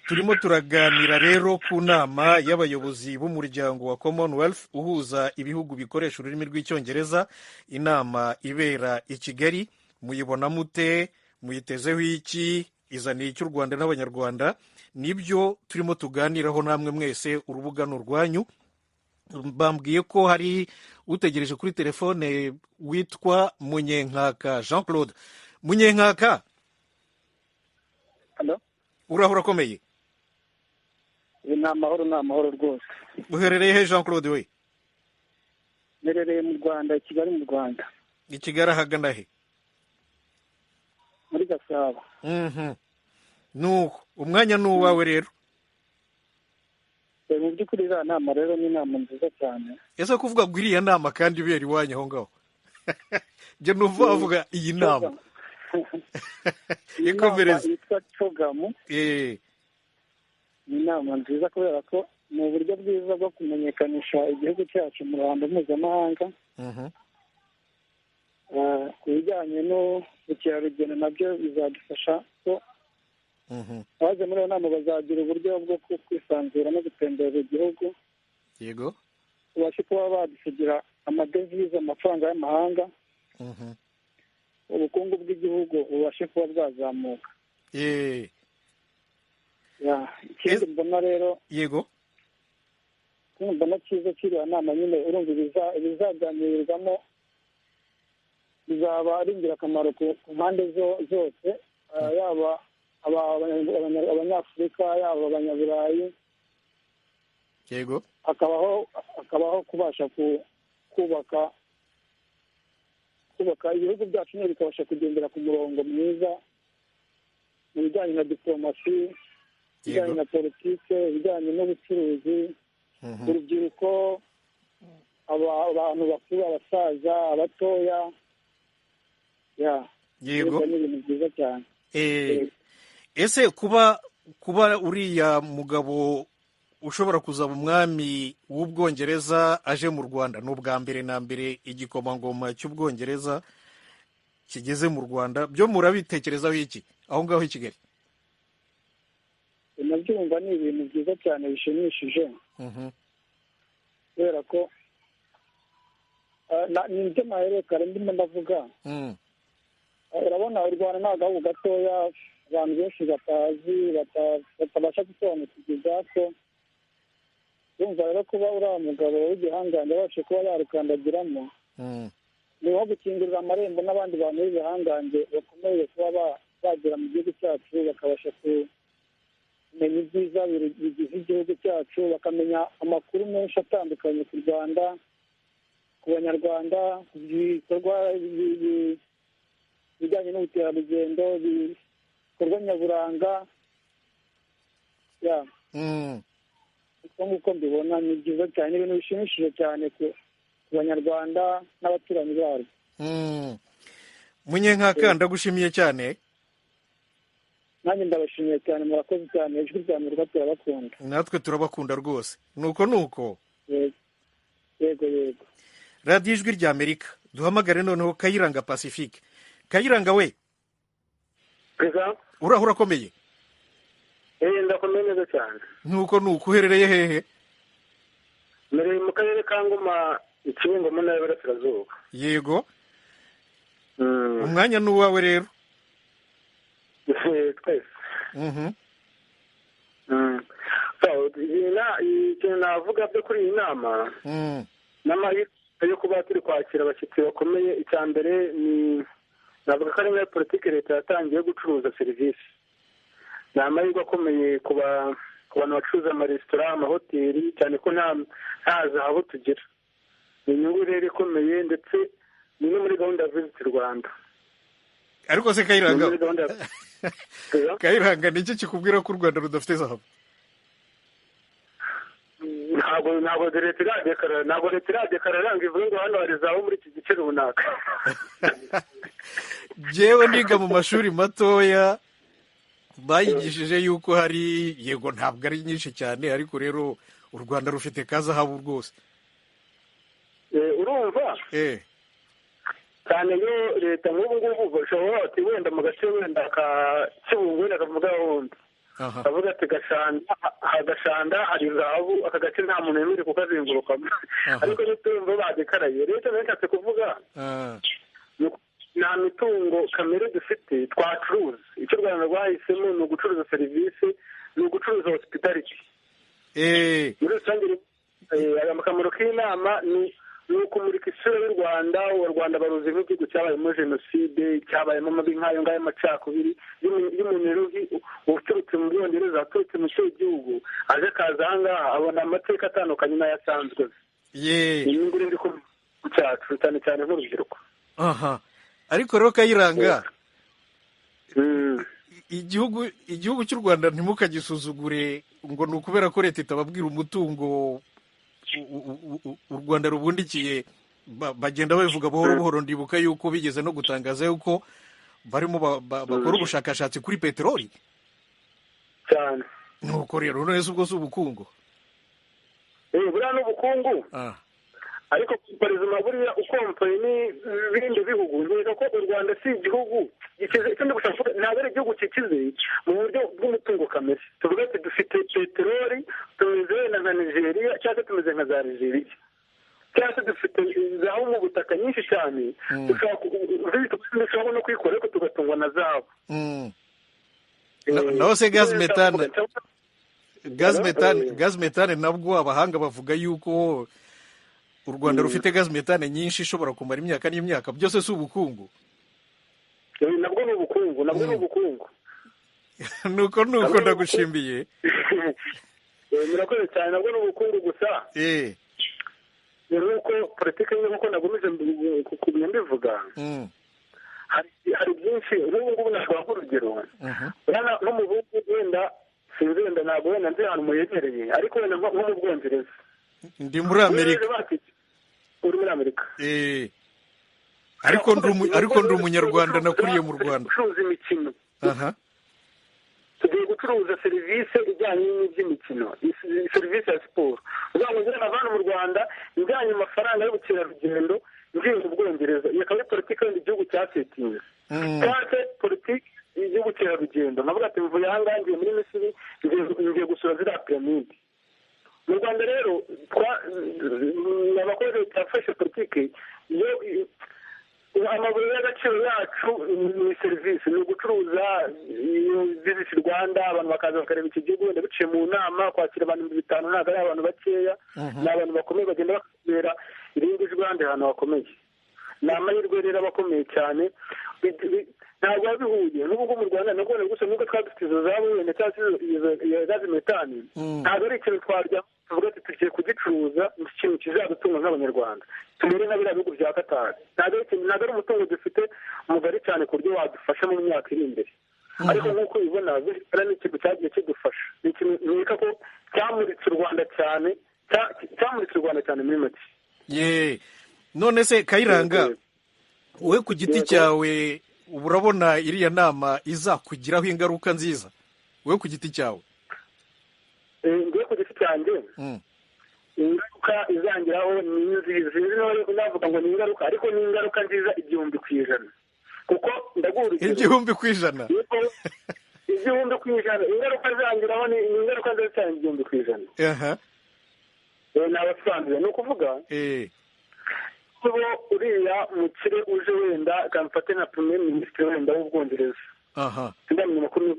Turimo turaganira rero ku nama y'abayobozi b'umuryango wa Commonwealth uhuza ibihugu bikoresha ururimi rw'Icyongereza, inama ibera i Kigali. Muyibona mute? Muyitezeho iki? Izaniye icy'u Rwanda n'Abanyarwanda? Nibyo turimo tuganiraho namwe mwese, urubuga ni urwanyu. Bambwiye ko hari utegereje kuri telefone witwa Munyenkaka Jean Claude. Munyenkaka, uraho urakomeye? Ni amahoro, ni amahoro rwose. Uherereye he Jean Claude we? Mperereye mu Rwanda, i Kigali mu Rwanda. I Kigali ahagana he? Muri Gasabo. Nuko umwanya ni uwawe rero. Mu by'ukuri iriya nama rero ni inama nziza cyane. Ese kuvuga ngo iriya nama kandi ibera iwanyu aho ngaho? Njye numva bavuga iyi nama. Ikomereze. Yitwa Cogamu. Ni inama nziza kubera ko ni uburyo bwiza bwo kumenyekanisha igihugu cyacu mu ruhando mpuzamahanga. Ku bijyanye n'ubukerarugendo nabyo bizadufasha ko abaje muri iyo nama bazagira uburyo bwo kwisanzura no gutemberera igihugu. Yego. Tubashe kuba badusigira amadevize, amafaranga y'amahanga, ubukungu bw'igihugu bubashe kuba bwazamuka. Ikindi mbona rero, yego, ikindi mbona cyiza cy'iriya nama nyine, urumva ibizaganirirwamo bizaba ari ingirakamaro ku mpande zose, yaba Abanyafurika, yaba Abanyaburayi. Yego. Hakabaho kubasha kubaka ibihugu byacu nyine bikabasha kugendera ku murongo mwiza mu bijyanye na diplomasi, ibijyanye na politike, ibijyanye n'ubucuruzi, urubyiruko, abantu bakuru, abasaza, abatoya. Yego, ni ibintu byiza cyane. Ese kuba uriya mugabo ushobora kuzaba umwami w'Ubwongereza aje mu Rwanda, ni ubwa mbere na mbere igikomangoma cy'Ubwongereza kigeze mu Rwanda, byo murabitekerezaho iki aho ngaho i Kigali? Nabyumva ni ibintu byiza cyane bishimishije, kubera ko ni ibyo maherekare ndimo ndavuga. Urabona u Rwanda ni agahugu gatoya, abantu benshi batazi, batabasha gusobanukirwa ibyako. Urumva rero kuba uriya mugabo w'igihangange abashe kuba yarukandagiramo, ni nko gukingurira amarembo n'abandi bantu b'ibihangange bakomeye kuba bagera mu gihugu cyacu, bakabasha kumenya ibyiza bigize igihugu cyacu, bakamenya amakuru menshi atandukanye ku Rwanda, ku Banyarwanda, ku bikorwa bijyanye n'ubukerarugendo, ibikorwa nyaburanga. Uko nguko mbibona ni byiza cyane, ibintu bishimishije cyane ku Banyarwanda n'abaturanyi barwo. Munyenkaka, ndagushimiye cyane. Nanjye ndabashimiye cyane, murakoze cyane. Ijwi rya Amerika turabakunda. Natwe turabakunda rwose. Nuko nuko. Yego yego. Radiyo Ijwi rya Amerika, duhamagare noneho Kayiranga Pacifique. Kayiranga we, uraho urakomeye? Ndakomeye neza cyane. Nuko nuko, uherereye hehe? Mbereye mu karere ka Ngoma, Ikibungo, mu ntara y'Iburasirazuba. Yego, umwanya ni uwawe rero. Twese ikintu navuga byo kuri iyi nama n'amahirwe yo kuba turi kwakira abashyitsi bakomeye, icya mbere ni navuga ko ari muri politiki leta yatangiye gucuruza serivisi. Ni amahirwe akomeye ku bantu bacuruza amaresitora, amahoteli, cyane ko nta zahabu tugira. Ni inyungu rero ikomeye, ndetse ni no muri gahunda ya Visit Rwanda. Ariko se Kayiranga, ni iki kikubwira ko u Rwanda rudafite zahabu? Ntabwo leta iradekarara ngo ivuge ngo hano hari zahabu muri iki gice runaka. Njyewe niga mu mashuri matoya bayigishije yuko hari, yego ntabwo ari nyinshi cyane, ariko rero u Rwanda rufite ka zahabu rwose. Urumva cyane iyo leta nk'ubu ngubu bashobora bati wenda mu gace wenda ka Kibungo wenda kavuga wundi kavuga ati Gashanda hari zahabu, aka gace nta muntu wemerewe kukazengurukamo, ariko nitumva badekaraye. Leta nayo ishatse kuvuga nta mitungo kamere dufite twacuruza. Icyo u Rwanda rwahisemo ni ugucuruza serivisi, ni ugucuruza hospitality muri rusange. Akamaro k'inama ni ukumurika isura y'u Rwanda. U Rwanda baruzi nk'igihugu cyabayemo jenoside, cyabayemo amabi nk'ayo ngayo, amacakubiri y'umunyeruhi uturutse mu Bwongereza, aturutse mu cyo gihugu, aje akaza aha ngaha abona amateka atandukanye n'ayasanzwe. Ni inyungu rero ikomeye cyacu, cyane cyane nk'urubyiruko. Aha, ariko rero Kayiranga, igihugu cy'u Rwanda ntimukagisuzugure ngo ni ukubera ko leta itababwira umutungo u Rwanda rubundikiye. Bagenda babivuga buhoro buhoro. Ndibuka yuko bigeze no gutangaza yuko barimo bakora ubushakashatsi kuri peteroli cyane. Nuko rero none se ubwo si ubukungu? Buriya ni ubukungu, ariko komparezima buriya ukompaye n'ibindi bihugu, nkeka ko u Rwanda si igihugu gikize. Icyo ndi gushaka kuvuga, ntabwo ari igihugu gikize mu buryo bw'umutungo kamere. Tuvuga ati dufite peteroli, tumeze wenda nka Nigeria, cyangwa se tumeze nka za Nigeria, cyangwa se dufite zahabu mu butaka nyinshi cyane, dushobora no kuyikora ariko tugatungwa na zahabu. Naho se gaz metane nabwo abahanga bavuga yuko u Rwanda rufite gaz metane nyinshi ishobora kumara imyaka n'imyaka. Byose si ubukungu? Nabwo ni ubukungu, nabwo ni ubukungu. Nuko ndagushimiye. Murakoze cyane. Nabwo ni ubukungu gusa nuko politiki nyine, nkuko nagumije kugumya mbivuga, hari byinshi. N'ubu ngubu naguha nk'urugero, no mu bihugu wenda sinzi, wenda ntabwo wenda nzi ahantu muyegereye, ariko wenda nko mu Bwongereza. Ndi muri Amerika. Uri muri Amerika? Ariko ndi umunyarwanda, nakuriye mu Rwanda. Gucuruza imikino. Tugiye gucuruza serivisi ijyanye n'iby'imikino, serivisi ya siporo. Kugira ngo ngere avana mu Rwanda njyanye amafaranga y'ubukerarugendo ngiye mu Bwongereza. Iyo akaba ari politiki wenda igihugu cyasetinze, cyangwa se politiki y'ubukerarugendo. Nkavuga ati mvuye aha ngaha ngiye muri Misiri, ngiye gusura ziriya piramide. Mu Rwanda rero abakozi leta yafashe politiki yo amabuye y'agaciro yacu ni serivisi, ni ugucuruza Visit Rwanda, abantu bakaza bakareba iki gihugu wenda biciye mu nama. Kwakira abantu 5,000 ntabwo ari abantu bakeya, ni abantu bakomeye bagenda bakabera irindi jwi ahandi hantu hakomeye. Ni amahirwe rero aba akomeye cyane, ntabwo biba bihuye n'ubu ngubu mu Rwanda. Nubwo gusa nubwo twaba dufite izo zahabu wenda cyangwa iyo gazi metani, ntabwo ari ikintu twarya tuvuga ati tugiye kugicuruza, ikintu kizadutunga nk'abanyarwanda tumere nka biriya bihugu bya Katari. Ntabwo ari umutungo dufite mugari cyane ku buryo wadufasha mu myaka iri imbere, ariko nk'uko ubibona ni ikintu cyagiye kidufasha. Ni ikintu nkeka ko cyamuritse u Rwanda cyane, cyamuritse u Rwanda cyane muri make. None se Kayiranga, wowe ku giti cyawe urabona iriya nama izakugiraho ingaruka nziza? Wowe ku giti cyawe? Ngewe ku giti cyanjye ingaruka izangiraho ni nziza. Sinzi navuga ngo ni ingaruka, ariko ni ingaruka nziza 1000%, kuko ndaguha urugero. 1000%? 1000%. Ingaruka izangiraho ni ingaruka nziza cyane 1000%. Ni abasobanuye, ni ukuvuga kuba uriya mukire uje wenda kamfate nka premier minisitiri wenda w'Ubwongereza, ndamenya amakuru,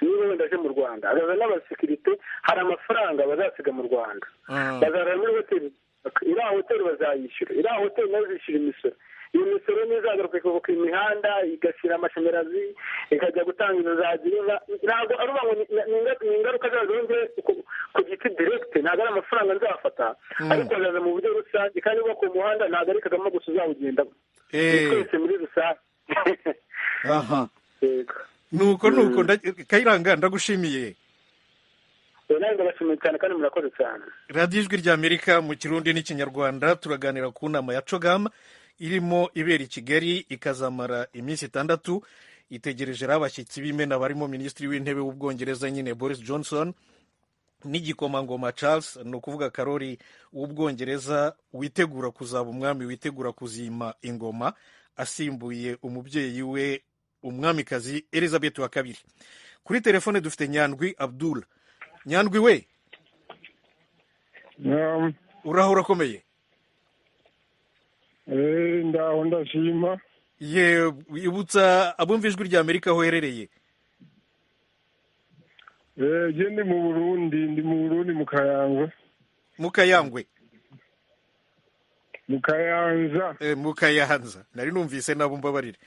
niba wenda aje mu Rwanda agaza n'abasekirite, hari amafaranga bazasiga mu Rwanda, bazarara muri hoteli, iriya hoteli bazayishyura, iriya hoteli nayo izishyura imisoro, Iyo misoro n'izagaruka ikubuka imihanda, igashyira amashanyarazi, ikajya gutanga inzu za girinka. Ntabwo ari ngo ni ingaruka zazongeye ku giti direkite, ntabwo ari amafaranga nzafata, ariko azaza mu buryo rusange. Kandi uba ku muhanda ntabwo ari Kagame gusa uzawugendamo, ni twese muri rusange. Nuko nuko Kayiranga, ndagushimiye. Nawe ndabashimiye cyane kandi murakoze cyane. Radiyo Ijwi ry'Amerika mu Kirundi n'Ikinyarwanda, turaganira ku nama ya CHOGM irimo ibera i Kigali, ikazamara iminsi 6. Itegereje rero abashyitsi b'imena barimo Minisitiri w'Intebe w'Ubwongereza nyine Boris Johnson n'igikomangoma Charles, ni ukuvuga Karori w'Ubwongereza witegura kuzaba umwami, witegura kuzima ingoma asimbuye umubyeyi we Umwamikazi Elizabeth wa II. Kuri telefone dufite Nyandwi Abdul. Nyandwi we, uraho, urakomeye? Ndaho, ndashima. Ye, ibutsa abumva Ijwi rya Amerika aho uherereye. Je ndi mu Burundi, ndi mu Burundi, mu Kayangwe. Mu Kayangwe? Mu Kayanza. Mu Kayanza, nari numvise nabo, mbabarire.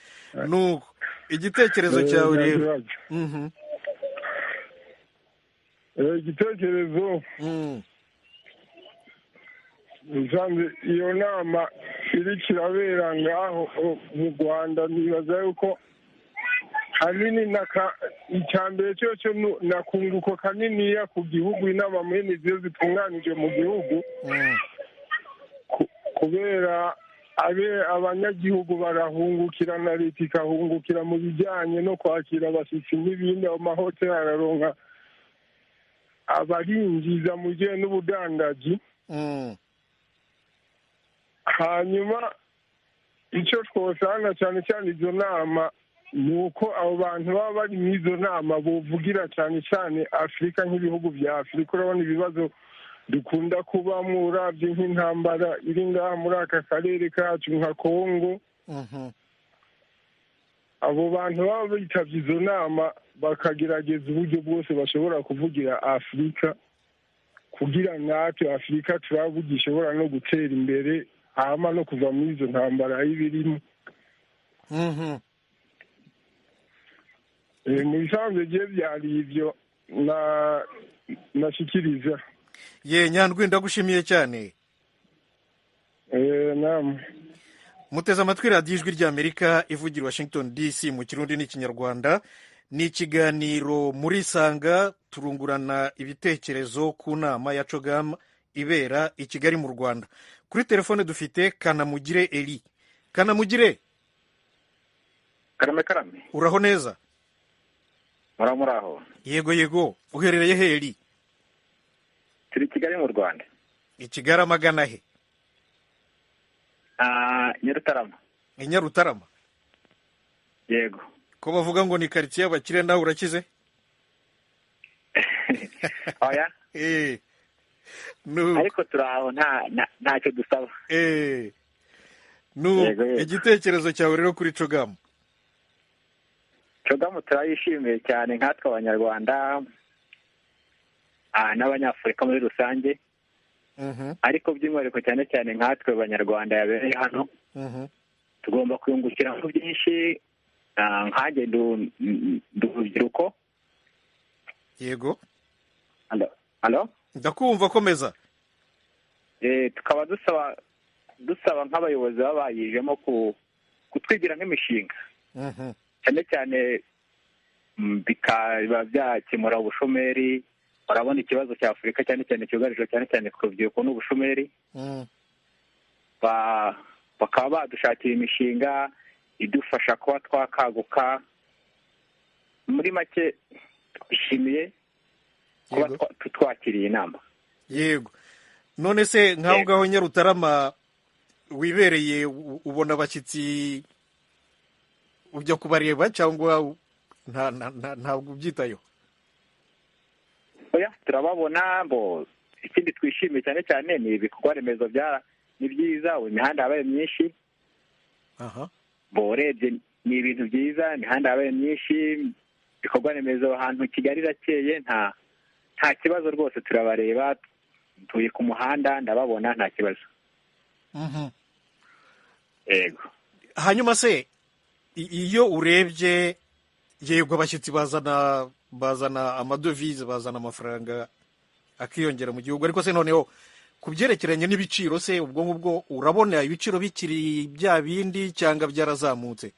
Nuko igitekerezo cyawe rero? Igitekerezo, usanze iyo nama iriko irabera ngaho mu Rwanda, nibaza yuko hanini icya mbere cyo nakunguko kaniniya ku gihugu, inama mwene izo zitunganije mu gihugu, kubera abe abanyagihugu barahungukira na leta ikahungukira mu bijyanye no kwakira abashyitsi n'ibindi, amahoteli araronka abarinjiza mu gihe n'ubudandaji. Hanyuma icyo twosanga cyane cyane izo nama ni uko abo bantu baba bari muri izo nama buvugira cyane cyane Afurika, nk'ibihugu bya Afurika. Urabona ibibazo dukunda kubamo, urabye nk'intambara iri ngaha muri aka karere kacu nka Kongo. Abo bantu baba bitabye izo nama bakagerageza uburyo bwose bashobora kuvugira Afurika, kugira natwe Afurika turavuga ishobora no gutera imbere, hama no kuva muri izo ntambara y'ibirimo. Mu bisanzwe gihe byari ibyo nashyikiriza. Ye Nyandwi, ndagushimiye cyane. Namwe. Muteze amatwi Radiyo Ijwi ry'Amerika ivugira Washington DC mu Kirundi n'Ikinyarwanda. Ni ikiganiro Muri Sanga, turungurana ibitekerezo ku nama ya CHOGM ibera i Kigali mu Rwanda. Kuri telefone dufite Kanamugire Eli. Kanamugire. Karame, karame. Uraho neza? Muraho, muraho. Yego, yego. Uherereye he, Eli? Turi Kigali mu Rwanda. I Kigali amagana he? Nyarutarama. I Nyarutarama? Yego. Ko bavuga ngo ni karitsiye y'abakire, nawe urakize? Oya. Ariko turi aho, ntacyo dusaba. Igitekerezo cyawe rero kuri CHOGM? CHOGM turayishimiye cyane nkatwe Abanyarwanda n'Abanyafurika muri rusange, ariko by'umwihariko cyane cyane nkatwe Abanyarwanda yabereye hano, tugomba kuyungukiramo byinshi. Nkanjye ndi urubyiruko. Yego. Alo? Ndakumva, komeza. Tukaba dusaba nk'abayobozi baba bayijemo kutwigira nk'imishinga, cyane cyane bikaba byakemura ubushomeri. Urabona ikibazo cya Afurika cyane cyane cyugarije cyane cyane ku rubyiruko n'ubushomeri. Bakaba badushakira imishinga idufasha kuba twakaguka. Muri make twishimiye kuba twakiriye inama. Yego. None se nk'aho ngaho Nyarutarama wibereye, ubona abashyitsi, ujya kubareba cyangwa ntabwo ubyitayeho? Oya, turababona. Bo ikindi twishimiye cyane cyane ni ibikorwa remezo, ni byiza, imihanda yabaye myinshi. Bo urebye ni ibintu byiza, imihanda yabaye myinshi, ibikorwa remezo, ahantu Kigali irakeye, nta kibazo rwose. Turabareba, ntuye ku muhanda ndababona, nta kibazo. Yego. Hanyuma se iyo urebye, yego abashyitsi bazana amadovize, bazana amafaranga akiyongera mu gihugu, ariko se noneho ku byerekeranye n'ibiciro se ubwo ngubwo urabona ibiciro bikiri bya bindi cyangwa byarazamutse?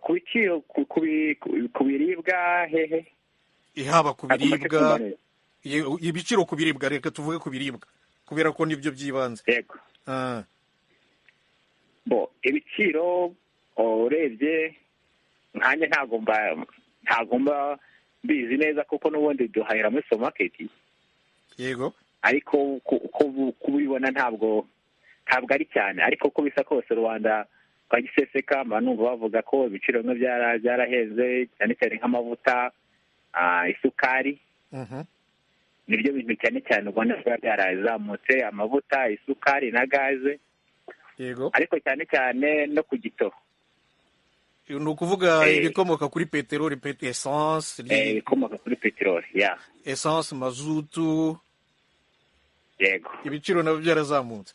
Ku biciro ku biribwa hehe? Haba ku biribwa, ibiciro ku biribwa, reka tuvuge ku biribwa kubera ko nibyo by'ibanze. Yego. Bo ibiciro urebye nkanjye ntabwo mba mbizi neza kuko n'ubundi duhahira muri supermarket. Yego. Ariko kubibona ntabwo ari cyane, ariko uko bisa kose Rwanda kwa giseseka mba numva bavuga ko ibiciro bimwe byarahenze, cyane cyane nk'amavuta, isukari. Nibyo bintu cyane cyane ubona biba byarazamutse, amavuta, isukari na gaze. Yego. Ariko cyane cyane no ku gitoro. Ni ukuvuga ibikomoka kuri peteroli, essence, ibikomoka kuri peteroli, ya essence, mazutu. Yego. Ibiciro nabyo byarazamutse.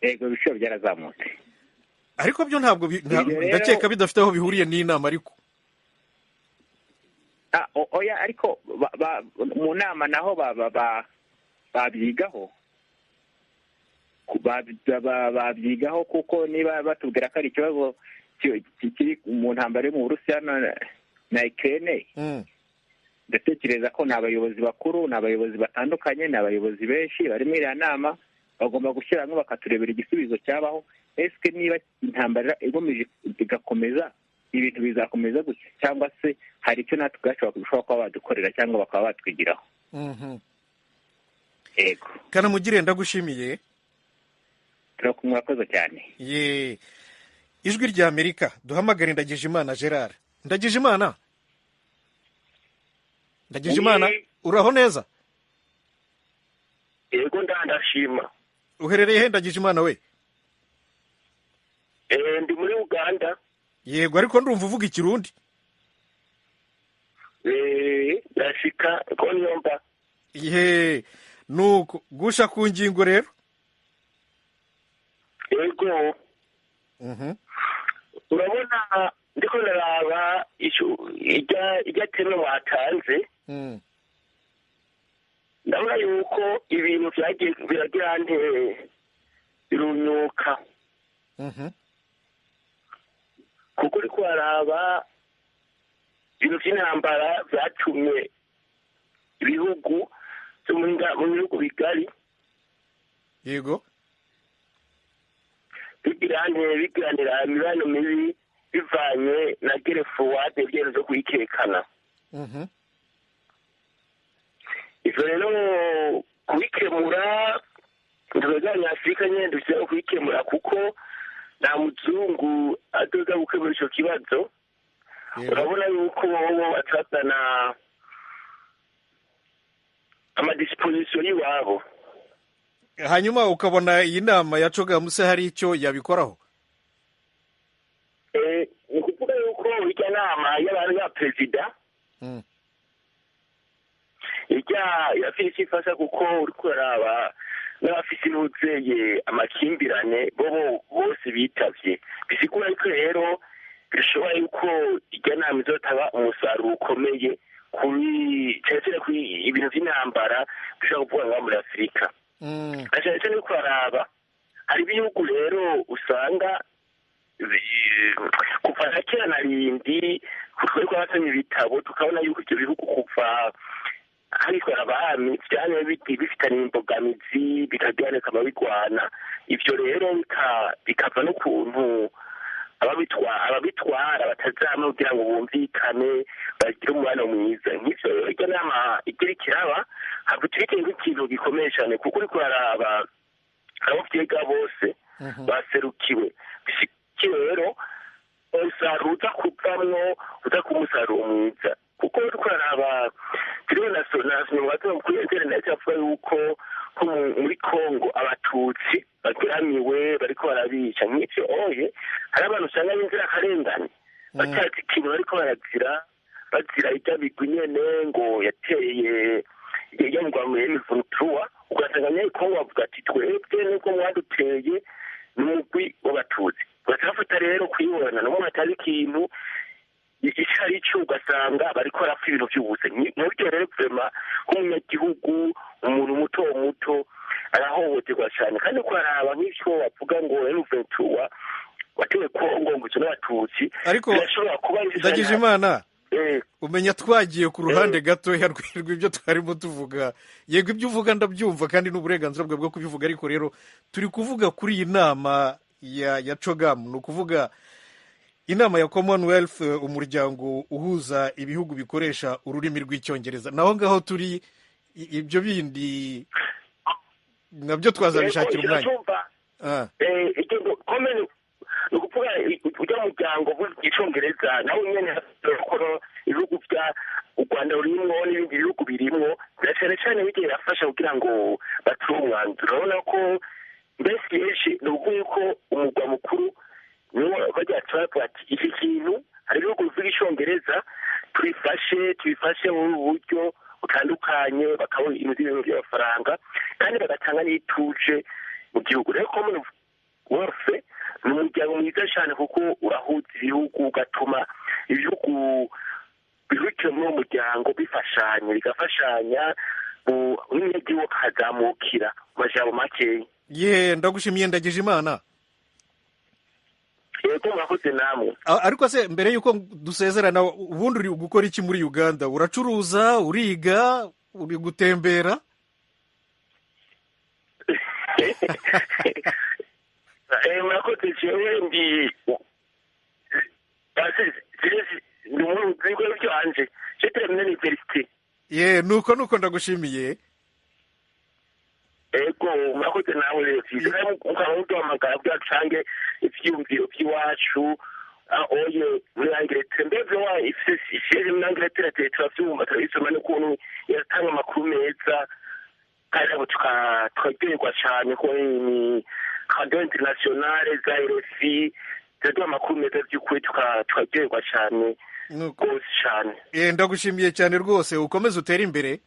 Yego, ibiciro byarazamutse. Ariko byo ntabwo ndakeka bidafite aho bihuriye n'inama ariko. Oya, ariko mu nama naho babyigaho. Babyigaho kuko niba batubwira ko ari ikibazo kiri mu ntambara yo mu Burusiya na Ukraine, ndatekereza ko ni abayobozi bakuru, ni abayobozi batandukanye, ni abayobozi benshi bari muri iriya nama, bagomba gushyira hamwe bakaturebera igisubizo cyabaho. Ese niba intambara igomeje igakomeza, ibintu bizakomeza gutya cyangwa se hari icyo natwe ubwacu bashobora kuba badukorera cyangwa bakaba batwigiraho? Yego. Kanamugire, ndagushimiye. Murakoze cyane. Ye. Ijwi rya Amerika, duhamagare Ndagijimana Gerard. Ndagijimana, uraho neza? Yego, ndashima. Uherereye he Ndagijimana we? Ndi muri Uganda. Yego, ariko ndumva uvuga ikirundi. Ndashika ko nyomba. Ye, nuko gusha ku ngingo rero. Yego. Urabona ndiko naraba ijya teme watanze, ndabona yuko ibintu byagiye biragira nte birunyuka, kuko uri kuharaba ibintu by'intambara byatumye ibihugu byo mu bihugu bigari, yego, bigiranira imibano mibi bivanye na gerefuwade ibyemezo zo kuyikekana. Ivyo rero kubikemura twebwe Abanyafurika nyene dushobora kubikemura kuko nta muzungu azoza gukemura ico kibazo. Urabona yuko bobo batazana amadisposition y'iwabo. Hanyuma ukabona iyi nama ya Cogamuse hari icyo yabikoraho? Ni ukuvuga yuko ijya nama y'abantu ya perezida ijya irafise ifasha, kuko uri kuraraba n'abafise n'uzeye amakimbirane bobo bose bitavye. Bisigura yuko rero bishobora yuko ijya nama izotaba umusaruro ukomeye kuri cyane cyane kuri ibintu by'intambara bishobora kuvuga ngaha muri Afurika. Cyane cyane kuraraba hari ibihugu rero usanga kuva na kera na rindi twari twasomye ibitabo tukabona yuko ibyo bihugu kuva hariko abami vyane bifitanye imbogamizi bikagirana bikaba bigwana. Ivyo rero bikava n'ukuntu ababitwara batazama kugira ngo bumvikane bagire umubano mwiza. Nk'ivyo rero iryo nama igira ikiraba ntabwo turike nk'ikintu gikomeye cyane, kuko uriko uraraba abo vyiga bose baserukiwe. Bisikiwe rero umusaruro uza kuvamwo uza kuba umusaruro mwiza, kuko uriko uraraba turiho na kuri interineti avuga yuko ko muri Kongo abatutsi bageramiwe bariko barabica. Nk'ivyo oye hari abantu usanga b'inzirakarengane batazi ikintu bariko barazira, bazira irya migwi nyene ngo yateye irya mugwa muri M23, ugasanga abanyekongo bavuga ati twebwe nubwo mwaduteye n'umugwi w'abatutsi. Bafata rero kwibona n'umuntu atazi ikintu icyo ari cyo, ugasanga bariko barapfa ibintu by'ubusa. Nabyo rero vraiment nk'umunyagihugu, umuntu muto muto arahohoterwa cyane. Kandi kwaraba nk'icyo bavuga ngo M23 watewe Kongo ngo n'abatutsi, ariko Ndagijimana umenya twagiye ku ruhande gatoya rw'ibyo twarimo tuvuga. Yego ibyo uvuga ndabyumva kandi n'uburenganzira bwawe bwo kubivuga, ariko rero turi kuvuga kuri iyi nama ya CHOGM, ni ukuvuga inama ya Commonwealth, umuryango uhuza ibihugu bikoresha ururimi rw'icyongereza. Naho ngaho turi, ibyo bindi nabyo twazabishakira umwanya. Ni ukuvuga ujya mu muryango w'icyongereza nawe nyine ibihugu bya u Rwanda rurimwo n'ibindi bihugu birimwo, cyane cyane bigiye birafasha kugira ngo bature umwanzuro. Urabona ko mbese henshi ni ukuvuga yuko umugwa mukuru niwo bajya turavuga ati iki kintu hari ibihugu bivuga icyongereza, tubifashe mu buryo butandukanye, bakabona ibintu by'amafaranga kandi bagatanga n'ituje mu gihugu. Rero Commonwealth ni umuryango mwiza cyane kuko urahuza ibihugu, ugatuma ibihugu bihugiye muri uwo muryango bifashanya, bigafashanya, n'umunyagihugu akazamukira mu majambo makeya. Ye, ndagushimiye Ndagijimana. Yego, murakoze namwe. Ariko se mbere yuko dusezerana, ubundi uri gukora iki muri Uganda? Uracuruza, uriga, uri gutembera? Murakoze. Jewe ndi mu bigo byanje, je termine l'université. Ye, nuko ndagushimiye. Ego, murakoze nawe rero. Ukaba uduhamagara kugira dusange ivyiyumviro vy'iwacu oye muri Angleterre. Mbese wa ifise muri Angleterre turavyumva, turabisoma n'ukuntu iratanga amakuru meza, kandi abo tukaryoherwa cane ko ni radio internationale za RFI ziraduha amakuru meza by'ukuri, tukaryoherwa cane rwose cane. Ndagushimiye cyane rwose, ukomeze utere imbere.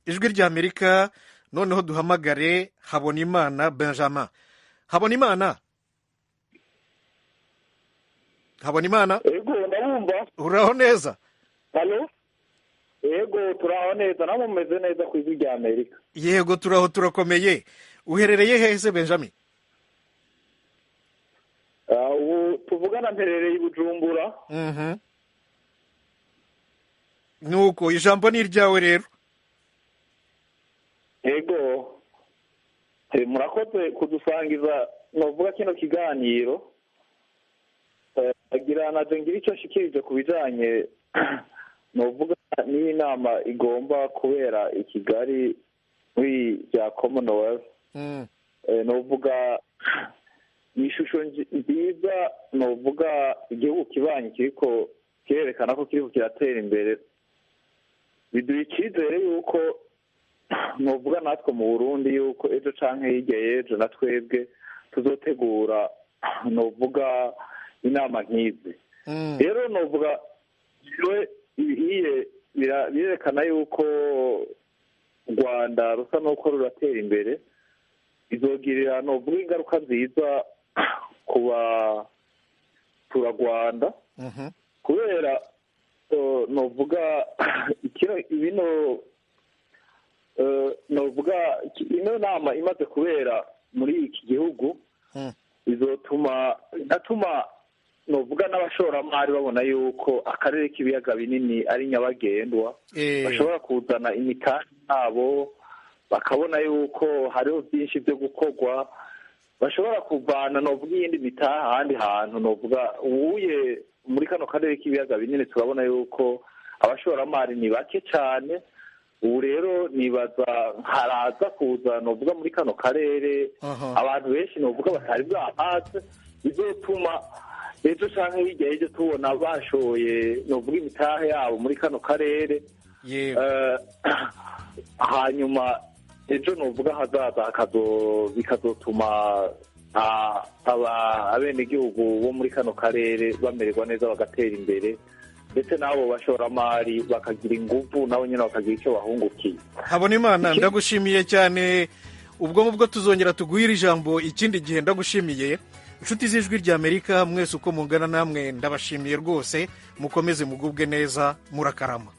Ijwi rya Amerika. Noneho duhamagare Habonimana Benjamin. Habonimana, Habonimana. Yego, ndabumva. Uraho neza? Halo. Yego, turaho neza, namwe mumeze neza ku ijwi rya Amerika? Yego, turaho, turakomeye. Uherereye hehe Benjamin? Ubu tuvugana mperereye i Bujumbura. Nuko ijambo ni iryawe rero. Yego, murakoze kudusangiza novuga kino kiganiro. Agira naje ngira icyo nshikirije ku bijanye novuga n'iyi nama igomba kubera i Kigali muri bya Commonwealth. Novuga ni ishusho nziza, novuga igihugu kibanyi kiriko kirerekana ko kiriko kiratera imbere, biduha icyizere yuko novuga natwe mu Burundi yuko ejo canke hirya y'ejo na twebwe tuzotegura novuga inama nk'izi. Rero novuga iye birerekana yuko u Rwanda rusa n'uko ruratera imbere, izogirira novuga ingaruka nziza ku baturarwanda, kubera novuga bino novuga ino nama imaze kubera muri iki gihugu izotuma atuma novuga n'abashoramari babona yuko akarere k'ibiyaga binini ari nyabagendwa, bashobora kuzana imitahe yabo, bakabona yuko hariho byinshi byo gukorwa, bashobora kuvana novuga iyindi mitahe ahandi hantu. Novuga ubuye muri kano karere k'ibiyaga binini turabona yuko abashoramari ni bake cyane. Ubu rero nibaza haraza kuza novuga muri kano karere abantu benshi novuga batari bwahatse, bizotuma ejo canke hirya y'ejo tubona bashoye novuga imitahe yabo muri kano karere. Hanyuma ejo novuga hazaza bikazotuma abenegihugu bo muri kano karere bamererwa neza, bagatera imbere, ndetse n'abo bashoramari bakagira ingufu, nabo nyine bakagira icyo bahungukiye. Habonimana, ndagushimiye cyane, Ubwo ngubwo tuzongera tuguhire ijambo ikindi gihe. Ndagushimiye. Inshuti z'Ijwi ry'Amerika mwese uko mungana, namwe ndabashimiye rwose. Mukomeze mugubwe neza, murakarama.